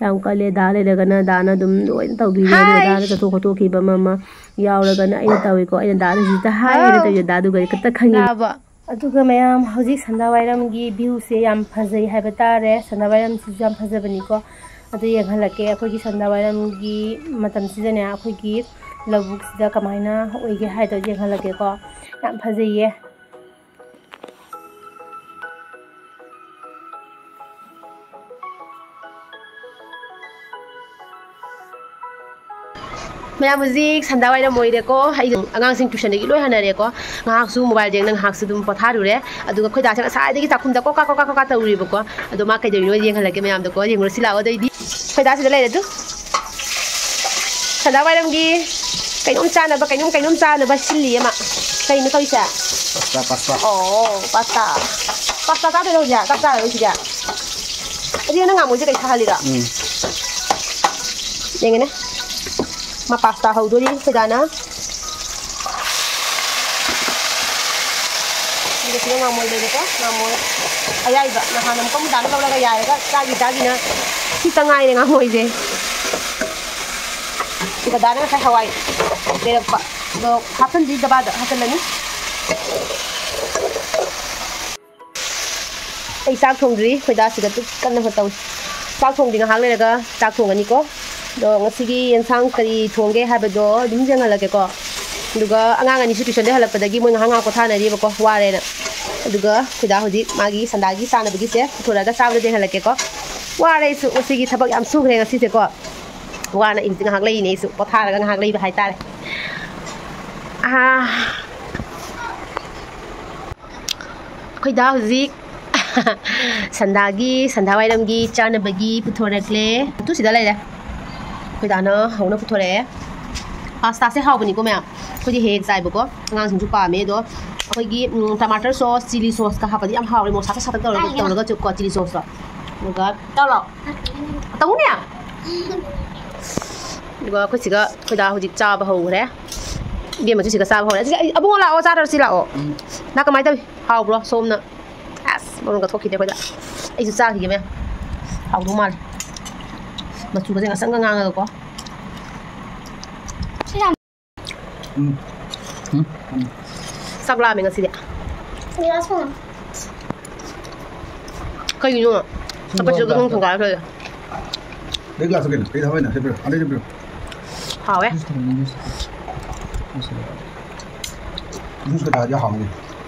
ꯌꯥꯝ ꯀꯜꯂꯦ꯫ ꯗꯥ ꯂꯩꯔꯒꯅ ꯗꯥꯅ ꯑꯗꯨꯝ ꯂꯣꯏꯅ ꯇꯧꯕꯤꯔꯦ꯫ ꯑꯗꯨꯒ ꯗꯥꯅ ꯆꯠꯊꯣꯛ ꯈꯣꯠꯇꯣꯛꯈꯤꯕ ꯑꯃ ꯑꯃ ꯌꯥꯎꯔꯒꯅ ꯑꯩꯅ ꯇꯧꯏꯀꯣ꯫ ꯑꯩꯅ ꯗꯥꯗ ꯍꯧꯖꯤꯛꯇ ꯍꯥꯏꯔꯦꯅ ꯇꯧꯔꯤꯁꯦ, ꯗꯥꯗꯨꯒꯗꯤ ꯈꯛꯇ ꯈꯪꯉꯤ꯫ ꯑꯗꯨꯒ ꯃꯌꯥꯝ, ꯍꯧꯖꯤꯛ ꯁꯟꯗꯥ ꯋꯥꯏꯔꯝꯒꯤ viewꯁꯦ ꯌꯥꯝ ꯐꯖꯩ ꯍꯥꯏꯕ ꯇꯥꯔꯦ꯫ ꯁꯟꯗꯥ ꯋꯥꯏꯔꯝꯁꯤꯁꯨ ꯌꯥꯝ ꯐꯖꯕꯅꯤꯀꯣ꯫ ꯑꯗꯨ ꯌꯦꯡꯍꯜꯂꯛꯀꯦ꯫ ꯑꯩꯈꯣꯏꯒꯤ ꯁꯟꯗꯥ ꯋꯥꯏꯔꯝꯒꯤ ꯃꯇꯝꯁꯤꯗꯅꯦ, ꯑꯩꯈꯣꯏꯒꯤ ꯂꯧꯕꯨꯛꯁꯤꯗ ꯀꯃꯥꯏꯅ ꯑꯣꯏꯒꯦ ꯍꯥꯏꯗꯣ ꯌꯦꯡꯍꯜꯂꯛꯀꯦꯀꯣ꯫ ꯌꯥꯝ ꯐꯖꯩꯌꯦ꯫ ꯃꯌꯥꯝ, ꯍꯧꯖꯤꯛ ꯁꯟꯗꯥ ꯋꯥꯏꯔꯝ ꯑꯣꯏꯔꯦꯀꯣ꯫ ꯑꯩ ꯑꯉꯥꯡꯁꯤꯡ tuitionꯗꯒꯤ ꯂꯣꯏ ꯍꯟꯅꯔꯦꯀꯣ꯫ ꯉꯥꯏꯍꯥꯛꯁꯨ mobile ꯌꯦꯡꯅ ꯉꯥꯏꯍꯥꯛꯁꯨ ꯑꯗꯨꯝ ꯄꯣꯊꯥꯔꯨꯔꯦ꯫ ꯑꯗꯨꯒ ꯑꯩꯈꯣꯏ ꯗꯥꯁꯦ ꯉꯁꯥꯏꯗꯒꯤ ꯆꯥꯛꯈꯨꯝꯗ ꯀꯣꯀꯥ ꯀꯣꯀꯥ ꯀꯣꯀꯥ ꯇꯧꯔꯤꯕꯀꯣ꯫ ꯑꯗꯣ ꯃꯥ ꯀꯩꯗꯧꯔꯤꯅꯣ ꯌꯦꯡꯍꯜꯂꯛꯀꯦ ꯃꯌꯥꯝꯗꯀꯣ꯫ ꯌꯦꯡꯉꯨꯔꯁꯤ ꯂꯥꯛꯑꯣ꯫ ꯑꯗꯩꯗꯤ ꯑꯩꯈꯣꯏ ꯗꯥ ꯁꯤꯗ ꯂꯩꯔꯦ ꯑꯗꯨ꯫ ꯁꯟꯗꯥ ꯋꯥꯏꯔꯝꯒꯤ ꯀꯩꯅꯣꯝ ꯆꯥꯅꯕ, ꯀꯩꯅꯣꯝ, ꯀꯩꯅꯣꯝ ꯆꯥꯅꯕ ꯁꯤꯜꯂꯤ ꯑꯃ꯫ ꯀꯩꯅꯣ ꯇꯧꯔꯤꯁꯦ? Pasta, pasta꯫ ꯑꯣ, pasta꯫ Pasta ꯆꯥꯗꯣꯏꯔꯣ ꯍꯧꯖꯤꯛ? ꯆꯥꯛ ꯆꯥꯔꯔꯣꯏ ꯁꯤꯗꯤ? ꯑꯗꯨꯗꯤ ꯅꯪ ꯉꯥꯃꯨꯁꯦ ꯀꯩ ꯁꯥꯍꯜꯂꯤꯔꯣ? ꯎꯝ꯫ ꯌꯦꯡꯉꯦꯅꯦ꯫ ꯃꯥ pasta ꯍꯧꯗꯣꯔꯤ ꯑꯩꯈꯣꯏ ꯗꯥꯅ꯫ ꯑꯗꯨꯒ ꯁꯤꯗ ꯉꯥꯃꯣꯏ ꯂꯩꯔꯦꯀꯣ, ꯉꯥꯃꯣꯏ ꯑꯌꯥꯏꯕ꯫ ꯅꯍꯥꯟ ꯑꯃꯨꯛꯀ ꯑꯃꯨꯛ ꯗꯥꯅ ꯂꯧꯔꯒ ꯌꯥꯏꯔꯒ ꯆꯥꯈꯤ ꯆꯥꯈꯤꯅ ꯁꯤꯇ ꯉꯥꯏꯔꯦ ꯉꯥꯃꯣꯏꯁꯦ꯫ ꯑꯗꯨꯒ ꯗꯥꯅ ꯉꯁꯥꯏ ꯍꯋꯥꯏ ꯂꯩꯔꯛꯄ ꯑꯗꯣ ꯍꯥꯞꯆꯤꯟꯗ꯭ꯔꯤ, ꯗꯕꯥꯗ ꯍꯥꯞꯆꯤꯜꯂꯅꯤ꯫ ꯑꯩ ꯆꯥꯛ ꯊꯣꯡꯗ꯭ꯔꯤ, ꯑꯩꯈꯣꯏ ꯗꯥ ꯁꯤꯗ ꯇꯨ ꯀꯟꯅ ꯇꯧꯔꯤ꯫ ꯆꯥꯛ ꯊꯣꯡꯗ꯭ꯔꯤ, ꯉꯥꯏꯍꯥꯛ ꯂꯩꯔꯒ ꯆꯥꯛ ꯊꯣꯡꯒꯅꯤꯀꯣ꯫ ꯑꯗꯣ ꯉꯁꯤꯒꯤ ꯌꯦꯟꯁꯥꯡ ꯀꯔꯤ ꯊꯣꯡꯒꯦ ꯍꯥꯏꯕꯗꯣ ꯑꯗꯨꯝ ꯌꯦꯡꯍꯜꯂꯛꯀꯦꯀꯣ꯫ ꯑꯗꯨꯒ ꯑꯉꯥꯡ ꯑꯅꯤꯁꯨ tuitionꯗꯩ ꯍꯜꯂꯛꯄꯗꯒꯤ ꯃꯣꯏ ꯉꯥꯏꯍꯥꯛ ꯉꯥꯏꯍꯥꯛ ꯄꯣꯊꯥꯅꯔꯤꯕꯀꯣ, ꯋꯥꯔꯦꯅ꯫ ꯑꯗꯨꯒ ꯑꯩꯈꯣꯏ ꯗꯥ ꯍꯧꯖꯤꯛ ꯃꯥꯒꯤ ꯁꯟꯗꯥꯒꯤ ꯆꯥꯅꯕꯒꯤꯁꯦ ꯄꯨꯊꯣꯔꯛꯑꯒ ꯆꯥꯕꯗꯣ ꯌꯦꯡꯍꯜꯂꯛꯀꯦꯀꯣ꯫ ꯋꯥꯔꯦ ꯑꯩꯁꯨ, ꯉꯁꯤꯒꯤ ꯊꯕꯛ ꯌꯥꯝ ꯁꯨꯈ꯭ꯔꯦ ꯉꯁꯤꯁꯦꯀꯣ꯫ ꯋꯥꯅ ꯑꯩ ꯍꯧꯖꯤꯛ ꯉꯥꯏꯍꯥꯛ ꯂꯩꯔꯤꯅꯦ, ꯑꯩꯁꯨ ꯄꯣꯊꯥꯔꯒ ꯉꯥꯏꯍꯥꯛ ꯂꯩꯕ ꯍꯥꯏꯇꯥꯔꯦ꯫ ꯑꯥ꯫ ꯑꯩꯈꯣꯏ ꯗꯥ ꯍꯧꯖꯤꯛ ꯁꯟꯗꯥꯒꯤ, ꯁꯟꯗꯥ ꯋꯥꯏꯔꯝꯒꯤ ꯆꯥꯅꯕꯒꯤ ꯄꯨꯊꯣꯔꯛꯂꯦ꯫ ꯑꯗꯨ ꯁꯤꯗ ꯂꯩꯔꯦ꯫ ꯑꯩꯈꯣꯏ ꯗꯥꯅ ꯍꯧꯅ ꯄꯨꯊꯣꯔꯛꯑꯦ꯫ Pastaꯁꯦ ꯍꯥꯎꯕꯅꯤꯀꯣ ꯃꯌꯥꯝ꯫ ꯑꯩꯈꯣꯏꯗꯤ ꯍꯦꯛ ꯍꯦꯛ ꯆꯥꯏꯕꯀꯣ꯫ ꯑꯉꯥꯡꯁꯤꯡꯁꯨ ꯄꯥꯝꯃꯦ꯫ ꯑꯗꯣ ꯑꯩꯈꯣꯏꯒꯤ, ꯎꯝ, tomato sauce, chilli sauceꯀ ꯍꯥꯞꯄꯗꯤ ꯌꯥꯝ ꯍꯥꯎꯔꯦ꯫ ꯃꯣꯔꯣꯛ ꯁꯥꯇꯛ ꯁꯥꯇꯛ ꯇꯧꯔꯒ, ꯇꯧꯔꯒꯀꯣ, chilli sauceꯇꯣ꯫ ꯑꯗꯨꯒ ꯇꯧꯔꯣ꯫ ꯇꯧꯅꯦ꯫ ꯑꯗꯨꯒ ꯑꯩꯈꯣꯏ ꯁꯤꯒ ꯑꯩꯈꯣꯏ ꯗꯥ ꯍꯧꯖꯤꯛ ꯆꯥꯕ ꯍꯧꯈ꯭ꯔꯦ꯫ ꯏꯕꯦꯝꯃꯁꯨ ꯁꯤꯒ ꯆꯥꯕ ꯍꯧꯔꯦ꯫ ꯑꯁꯤ, ꯑꯩ, ꯑꯕꯨꯡꯉꯣ, ꯂꯥꯛꯑꯣ, ꯆꯥꯔꯁꯤ ꯂꯥꯛꯑꯣ꯫ ꯎꯝ꯫ ꯅꯥ, ꯀꯃꯥꯏꯅ ꯇꯧꯏ? ꯍꯥꯎꯕ꯭ꯔꯣ? ꯁꯣꯝꯅ꯫ ꯑꯁ, ꯃꯔꯨꯝꯒ ꯊꯣꯛꯈꯤꯗꯦ ꯑꯩꯈꯣꯏꯗ꯫ ꯑꯩꯁꯨ ꯆꯥꯈꯤꯒꯦ, ꯃꯌꯥꯝ꯫ ꯍꯥꯎꯗꯧ ꯃꯥꯜꯂꯦ꯫ ꯃꯆꯨꯒꯁꯦ ꯉꯁꯪꯒ ꯉꯥꯡꯉꯒꯀꯣ꯫ ꯁꯤ ꯌꯥꯝ ꯎꯝ꯫ ꯎꯝ꯫ ꯆꯥꯛ ꯂꯥꯝꯃꯦ ꯉꯁꯤꯗꯤ꯫ ꯁꯤꯗ ꯁꯨꯝ꯫ ꯀꯩꯒꯤꯅꯣ? ꯆꯥꯛꯀ ꯆꯤꯛꯀ ꯅꯨꯡ ꯊꯣꯡꯒꯥꯏꯔ ꯂꯩꯔꯦ꯫ ꯅꯣꯏ ꯒ꯭ꯂꯥꯁꯇꯣ ꯀꯩꯅꯣ? ꯀꯩ ꯊꯕꯛ ꯍꯥꯏꯅꯣ? ꯁꯤ ꯄꯤꯔꯛꯑꯣ꯫ ꯑꯗꯩ ꯁꯤ ꯄꯤꯔꯛꯑꯣ꯫ ꯍꯥꯎꯋꯦ꯫ ꯖꯨꯁ ꯊꯛꯑꯣ, ꯖꯨꯁ꯫ ꯖꯨꯁ ꯀꯩꯀꯥꯗꯤ ꯍꯥꯎꯅꯤ꯫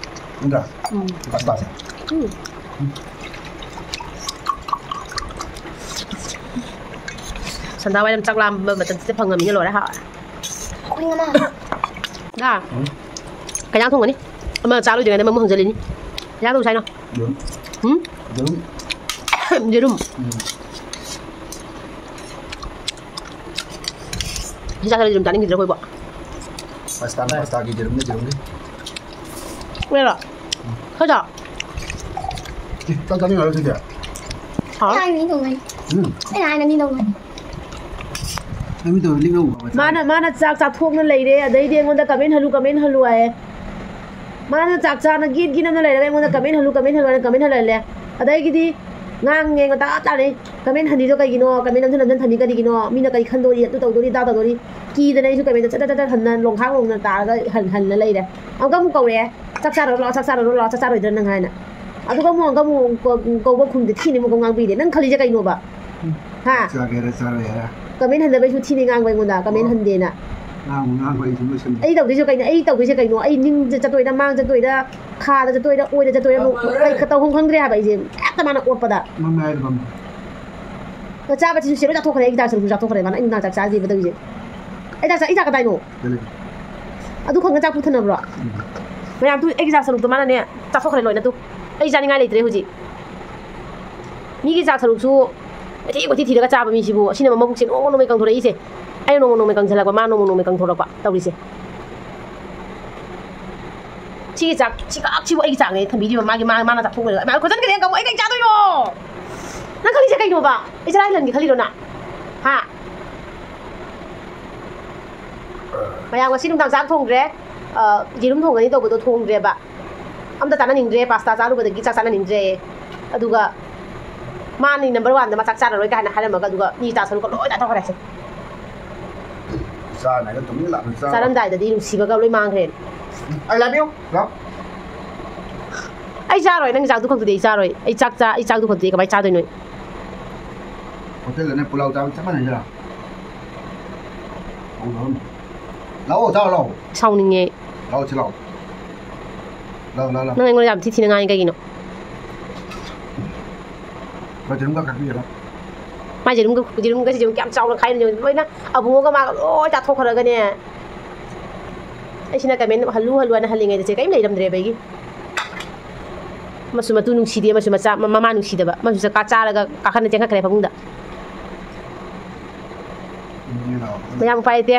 ꯅꯠꯇ꯭ꯔꯥ? ꯎꯝ꯫ ꯄꯥꯁꯇꯥꯁꯦ꯫ ꯎꯝ꯫ ꯁꯟꯗꯥ ꯋꯥꯏꯔꯝ ꯆꯥꯛ ꯂꯥꯝꯕ ꯃꯇꯝꯁꯤꯗ ꯐꯪꯉꯃꯤꯅ ꯂꯣꯏꯔꯦ, ꯍꯥꯎꯔꯦ꯫ ꯈꯨꯅꯤꯡ ꯑꯃ꯫ ꯍꯥ? ꯎꯝ꯫ ꯀꯩ ꯏꯟꯖꯥꯡ ꯊꯣꯡꯒꯅꯤ? ꯑꯃ ꯆꯥ ꯂꯣꯏꯗ꯭ꯔꯤꯉꯩꯗ ꯑꯃꯃꯨꯛ ꯍꯪꯖꯜꯂꯤꯅꯤ꯫ ꯀꯩ ꯏꯟꯖꯥꯡ ꯊꯣꯡꯁꯦ ꯍꯥꯏꯅꯣ? ꯌꯦꯔꯨꯝ꯫ ꯎꯝ? ꯌꯦꯔꯨꯝ꯫ ꯌꯦꯔꯨꯝ? ꯎꯝ꯫ ꯁꯤ ꯆꯥꯁꯜꯂꯗꯤ ꯑꯗꯨꯝ ꯆꯥꯅꯤꯡꯈꯤꯗ꯭ꯔꯥ ꯑꯩꯈꯣꯏꯕꯣ? ꯄꯥꯁꯇꯥ, ꯄꯥꯁꯇꯥꯒꯤ ꯌꯦꯔꯨꯝꯅꯦ, ꯌꯦꯔꯨꯝꯅꯦ꯫ ꯀꯩꯅꯣ? ꯈꯔ ꯆꯥꯎ꯫ ꯑꯦ, ꯆꯥꯛ ꯆꯥꯅꯤꯡꯉꯔꯣꯏ ꯁꯤꯗꯤ? ꯍꯥꯎ꯫ ꯑꯩ ꯍꯥꯏꯅ ꯑꯅꯤ ꯇꯧꯕꯅꯤ꯫ ꯎꯝ꯫ ꯑꯩꯅ ꯍꯥꯏꯅ ꯑꯅꯤ ꯇꯧꯕꯅꯤ꯫ ꯅꯪ ꯃꯤ ꯇꯧꯔ ꯂꯤꯛꯅꯧ꯫ ꯃꯥꯅ, ꯃꯥꯅ ꯆꯥꯛ ꯆꯥꯊꯣꯛꯅ ꯂꯩꯔꯦ, ꯑꯗꯩꯗꯤ ꯑꯩꯉꯣꯟꯗ comment ꯍꯜꯂꯨ, comment ꯍꯜꯂꯨ ꯍꯥꯏꯌꯦ꯫ ꯃꯥꯅ ꯆꯥꯛ ꯆꯥꯅ ꯒꯤꯠ ꯒꯤꯠ ꯑꯃꯅ ꯂꯩꯔꯒ ꯑꯩꯉꯣꯟꯗ comment ꯍꯜꯂꯨ, comment ꯍꯜꯂꯨ ꯍꯥꯏꯅ comment ꯍꯜꯍꯜꯂꯦ꯫ ꯑꯗꯒꯤꯗꯤ ꯉꯥꯡꯉꯦ ꯉꯟꯇꯥ ꯆꯥꯔꯦ꯫ Comment ꯍꯟꯗ꯭ꯔꯤꯗꯣ ꯀꯩꯒꯤꯅꯣ? Comment ꯅꯝꯁꯤꯟ ꯅꯝꯁꯤꯟ ꯊꯝꯃꯤ ꯀꯔꯤꯒꯤꯅꯣ? ꯃꯤꯅ ꯀꯔꯤ ꯈꯟꯗꯣꯔꯤ? ꯑꯗꯨ ꯇꯧꯗꯣꯔꯤ, ꯑꯗꯥ ꯇꯧꯗꯣꯔꯤ꯫ ꯀꯤꯗꯅ ꯑꯩꯁꯨ comment ꯁꯠ ꯁꯠ ꯁꯠ ꯁꯠ ꯍꯟꯅ ꯂꯣꯡꯈꯥꯛ ꯂꯣꯡꯅ ꯇꯥꯔꯒ ꯍꯟ-, ꯍꯟꯅ ꯂꯩꯔꯦ꯫ ꯑꯃꯨꯛꯀ ꯑꯃꯨꯛ ꯀꯧꯔꯛꯑꯦ꯫ "ꯆꯥꯛ ꯆꯥꯔꯨꯔꯣ ꯂꯥꯛꯑꯣ, ꯆꯥꯛ ꯆꯥꯔꯨꯔꯣ ꯂꯥꯛꯑꯣ, ꯆꯥꯛ ꯆꯥꯔꯣꯏꯗ꯭ꯔꯥ ꯅꯪ?" ꯍꯥꯏꯅ꯫ ꯑꯗꯨꯒ ꯑꯃꯨꯛ, ꯑꯃꯨꯛꯀ ꯑꯃꯨꯛ ꯀꯧ-, ꯀꯧꯕ ꯈꯨꯝꯗꯦ, ꯊꯤꯅ ꯑꯃꯨꯛꯀ ꯉꯥꯡꯕꯤꯔꯦ꯫ ꯅꯪ ꯈꯜꯂꯤꯁꯦ ꯀꯩꯅꯣꯕ? ꯍꯥ? ꯆꯥꯒꯦꯔꯥ ꯆꯥꯔꯣꯏꯒꯦꯔꯥ꯫ Comment ꯍꯟꯗꯕꯩꯁꯨ ꯊꯤꯅ ꯉꯥꯡꯕ ꯑꯩꯉꯣꯟꯗ, comment ꯑꯣ꯫ ꯍꯟꯗꯦꯅ꯫ ꯉꯥꯡꯉꯨ, ꯉꯥꯡꯉꯨ, ꯑꯩ ꯁꯨꯝ ꯂꯣꯏꯁꯟꯒꯦ꯫ ꯑꯩ ꯇꯧꯗꯣꯏꯁꯦ ꯀꯩꯅꯣ? ꯑꯩ ꯇꯧꯗꯣꯏꯁꯦ ꯀꯩꯅꯣ? ꯑꯩ ꯅꯤꯡꯗ ꯆꯠꯇꯣꯏꯔꯥ, ꯃꯥꯡ ꯆꯠꯇꯣꯏꯔꯥ, ꯈꯥꯗ ꯆꯠꯇꯣꯏꯔꯥ, ꯑꯣꯏꯗ ꯆꯠꯇꯣꯏꯔꯥ, ꯑꯃꯨꯛ ꯀꯩ ꯇꯧꯐꯝ ꯈꯪꯗ꯭ꯔꯦ ꯍꯥꯏꯕ ꯑꯩꯁꯦ꯫ ꯍꯦꯛꯇ ꯃꯥꯅ ꯑꯣꯠꯄꯗ꯫ ꯃꯃꯥꯏ ꯑꯗꯨꯝ꯫ ꯆꯥꯕꯁꯤꯁꯨ ꯁꯦꯔꯣ ꯆꯥꯊꯣꯛꯈ꯭ꯔꯦ, ꯑꯩꯒꯤ ꯆꯥꯛ ꯁꯔꯨꯛꯁꯨ ꯆꯥꯊꯣꯛꯈ꯭ꯔꯦ ꯃꯥꯅ꯫ ꯑꯩ ꯅꯨꯡꯗꯥꯡ ꯆꯥꯛ ꯆꯥꯗꯦꯕ ꯇꯧꯔꯤꯁꯦ꯫ ꯑꯩ ꯆꯥꯛ ꯆꯥ-, ꯑꯩ ꯆꯥꯛ ꯀꯗꯥꯏꯅꯣ? ꯗꯦꯜꯂꯤ꯫ ꯑꯗꯨ ꯈꯪꯅ ꯆꯥꯛ ꯄꯨꯊꯅꯕ꯭ꯔꯣ? ꯎꯝ꯫ ꯃꯌꯥꯝ ꯇꯨ ꯑꯩꯒꯤ ꯆꯥꯛ ꯁꯔꯨꯛꯇꯣ ꯃꯥꯅꯅꯦ ꯆꯥꯊꯣꯛꯈ꯭ꯔꯦ ꯂꯣꯏꯅ ꯇꯨ꯫ ꯑꯩ ꯆꯥꯅꯤꯡꯉꯥꯏ ꯂꯩꯇ꯭ꯔꯦ ꯍꯧꯖꯤꯛ꯫ ꯃꯤꯒꯤ ꯆꯥꯛ ꯁꯔꯨꯛꯁꯨ ꯀꯣꯏꯊꯤ ꯀꯣꯏꯊꯤ ꯊꯤꯔꯒ ꯆꯥꯕ ꯃꯤꯁꯤꯕꯨ, ꯑꯁꯤꯅ ꯃꯕꯨꯛꯁꯦ ꯅꯣꯡꯃ ꯅꯣꯡꯃꯩ ꯀꯪꯊꯣꯔꯛꯏꯁꯦ꯫ ꯑꯩꯅ ꯅꯣꯡꯃ ꯅꯣꯡꯃꯩ ꯀꯪꯁꯤꯜꯂꯛꯄ, ꯃꯥ ꯅꯣꯡꯃ ꯅꯣꯡꯃꯩ ꯀꯪꯊꯣꯔꯛꯄ ꯇꯧꯔꯤꯁꯦ꯫ ꯁꯤꯒꯤ ꯆꯥꯛ, ꯁꯤꯈꯛꯁꯤꯕꯨ ꯑꯩꯒꯤ ꯆꯥꯛꯅꯦ ꯊꯝꯕꯤꯔꯤꯕ, ꯃꯥꯒꯤ, ꯃꯥ, ꯃꯥꯅ ꯆꯥꯊꯣꯛꯈ꯭ꯔꯦ꯫ ꯃꯥ ꯈꯣꯠꯆꯟꯈ꯭ꯔꯦ ꯑꯃꯨꯛ, ꯑꯩ ꯀꯩ ꯆꯥꯗꯣꯏꯅꯣ? ꯅꯪ ꯈꯜꯂꯤꯁꯦ ꯀꯩꯅꯣꯕ? ꯑꯩ ꯆꯔꯥ ꯍꯦꯜꯍꯟꯒꯦ ꯈꯜꯂꯤꯔꯣ ꯅꯪ? ꯍꯥ? ꯃꯌꯥꯝ ꯉꯁꯤ ꯅꯨꯡꯗꯥꯡ ꯆꯥꯛ ꯊꯣꯡꯗ꯭ꯔꯦ꯫ ꯑ, ꯌꯦꯔꯨꯝ ꯊꯣꯡꯒꯅꯤ ꯇꯧꯕꯗꯣ ꯊꯣꯡꯗ꯭ꯔꯦꯕ꯫ ꯑꯝꯇ ꯆꯥꯅꯅꯤꯡꯗ꯭ꯔꯦ, ꯄꯥꯁꯇꯥ ꯆꯥꯔꯨꯕꯗꯒꯤ ꯆꯥꯛ ꯆꯥꯅꯅꯤꯡꯗ꯭ꯔꯦ꯫ ꯑꯗꯨꯒ ꯃꯥꯅꯤ ꯅꯝꯕꯔ ꯋꯥꯟꯗ ꯃꯥ ꯆꯥꯛ ꯆꯥꯔꯔꯣꯏ ꯀꯥꯏꯅ ꯍꯥꯏꯔꯝꯃꯒ, ꯑꯗꯨꯒ ꯃꯤ ꯆꯥ ꯁꯔꯨꯛꯀ ꯂꯣꯏ ꯆꯥꯊꯣꯛꯈ꯭ꯔꯦ꯫ ꯆꯥꯅꯒ ꯇꯨꯃꯤꯟꯅ ꯂꯥꯛꯅ ꯆꯥꯕ꯫ ꯆꯥꯔꯝꯗꯥꯏꯗꯗꯤ ꯅꯨꯡꯁꯤꯕꯒ ꯂꯣꯏ ꯃꯥꯡꯈ꯭ꯔꯦ꯫ I love you. ꯂꯥꯎ꯫ ꯑꯩ ꯆꯥꯔꯣꯏ, ꯅꯪꯒꯤ ꯆꯥꯛꯇꯨ ꯈꯛꯇꯨꯗꯤ ꯑꯩ ꯆꯥꯔꯣꯏ꯫ ꯑꯩ ꯆꯥꯛ ꯆꯥ-, ꯑꯩ ꯆꯥꯛꯇꯨ ꯈꯛꯇꯨꯗꯤ ꯑꯩ ꯀꯃꯥꯏꯅ ꯆꯥꯗꯣꯏꯅꯣ ꯑꯩ? ꯍꯣꯇꯦꯜꯗꯅꯦ ꯄꯨꯂꯥꯎ ꯆꯥꯕ ꯆꯞ ꯃꯥꯟꯅꯩꯗ꯫ ꯂꯥꯎ, ꯂꯥꯎ꯫ ꯂꯥꯛꯑꯣ, ꯆꯥꯔꯣ, ꯂꯥꯛꯑꯣ꯫ ꯁꯥꯎꯅꯤꯡꯉꯦ ꯑꯩ꯫ ꯂꯥꯛꯑꯣ, ꯁꯤ ꯂꯥꯛꯑꯣ꯫ ꯂꯥꯛꯑꯣ, ꯂꯥꯛꯑꯣ, ꯂꯥꯛꯑꯣ꯫ ꯅꯪ ꯑꯩꯉꯣꯟꯗ ꯌꯥꯝ ꯊꯤ ꯊꯤꯅ ꯉꯥꯡꯉꯤ ꯀꯩꯒꯤꯅꯣ? ꯂꯥꯛꯑꯣ, ꯌꯦꯔꯨꯝꯒ ꯀꯛꯄꯤꯒꯦ, ꯂꯥꯛꯑꯣ꯫ ꯃꯥꯏ ꯌꯦꯔꯨꯝꯒ, ꯌꯦꯔꯨꯝꯒꯁꯦ ꯌꯦꯡꯉꯨ ꯀꯌꯥꯝ ꯆꯥꯎꯅ ꯈꯥꯏꯔꯤꯅꯣ ꯌꯦꯡꯉꯨ꯫ ꯂꯣꯏꯅ ꯑꯕꯨꯡꯉꯣꯒ ꯃꯥꯒ ꯂꯣꯏ ꯆꯥꯊꯣꯛꯈ꯭ꯔꯒꯅꯦ꯫ ꯑꯩꯁꯤꯅ ꯀꯃꯦꯟ ꯍꯜꯂꯨ ꯍꯜꯂꯨ ꯍꯥꯏꯅ ꯍꯜꯂꯤꯉꯩꯗ ꯆꯦ ꯀꯔꯤꯝ ꯂꯩꯔꯝꯗ꯭ꯔꯦꯕ ꯑꯩꯒꯤ꯫ ꯑꯃꯁꯨ ꯃꯇꯨ ꯅꯨꯡꯁꯤꯗꯦ, ꯑꯃꯁꯨ ꯃꯆꯥ, ꯃ-, ꯃꯃꯥ ꯅꯨꯡꯁꯤꯗꯕ, ꯑꯃꯁꯨ ꯆꯥꯛꯀꯥ ꯆꯥꯔꯒ ꯀꯥꯈꯠꯅ ꯆꯦꯟꯈꯠꯈ꯭ꯔꯦ ꯐꯃꯨꯡꯗ꯫ ꯃꯌꯥꯝ ꯎꯄꯥꯏ ꯂꯩꯇꯦ꯫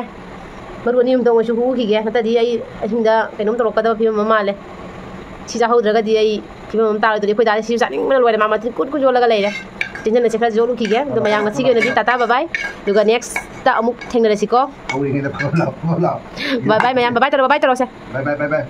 ꯃꯔꯨ ꯑꯅꯤ ꯑꯍꯨꯝꯗ ꯑꯣꯏꯔꯁꯨ ꯍꯨꯈꯤꯒꯦ, ꯅꯠꯇ꯭ꯔꯗꯤ ꯑꯩ ꯑꯍꯤꯡꯗ ꯀꯩꯅꯣꯝ ꯇꯧꯔꯛꯀꯗꯕ ꯐꯤꯕꯝ ꯑꯃ ꯃꯥꯜꯂꯦ꯫ ꯁꯤ ꯆꯥꯍꯧꯗ꯭ꯔꯒꯗꯤ ꯑꯩ ꯐꯤꯕꯝ ꯑꯃ ꯇꯥꯔꯣꯏꯗꯣꯔꯤ꯫ ꯑꯩꯈꯣꯏ ꯗꯥꯗꯤ ꯁꯤꯁꯨ ꯆꯥꯅꯤꯡꯕꯅ ꯂꯣꯏꯔꯦ, ꯃꯥ ꯃꯊꯤꯟ ꯀꯨꯠ ꯀꯨꯠ ꯌꯣꯜꯂꯒ ꯂꯩꯔꯦ꯫ ꯆꯤꯟꯖꯟꯅꯁꯦ ꯈꯔ ꯌꯣꯠꯂꯨꯈꯤꯒꯦ꯫ ꯑꯗꯣ ꯃꯌꯥꯝ ꯉꯁꯤꯒꯤ ꯑꯣꯏꯅꯗꯤ ꯇꯥꯇꯥ ꯕꯥꯏ ꯕꯥꯏ꯫ ꯑꯗꯨꯒ ꯅꯦꯛꯁꯇ ꯑꯃꯨꯛ ꯊꯦꯡꯅꯔꯁꯤꯀꯣ꯫ ꯍꯧꯔꯤꯉꯩꯗ ꯐꯕ ꯂꯥꯎ, ꯐꯕ ꯂꯥꯎ꯫ ꯕꯥꯏ ꯕꯥꯏ ꯃꯌꯥꯝ, ꯕꯥꯏ ꯕꯥꯏ ꯇꯧꯔꯣ, ꯕꯥꯏ ꯕꯥꯏ ꯇꯧꯔꯣꯁꯦ꯫ ꯕꯥꯏ ꯕꯥꯏ, ꯕꯥꯏ ꯕꯥꯏ꯫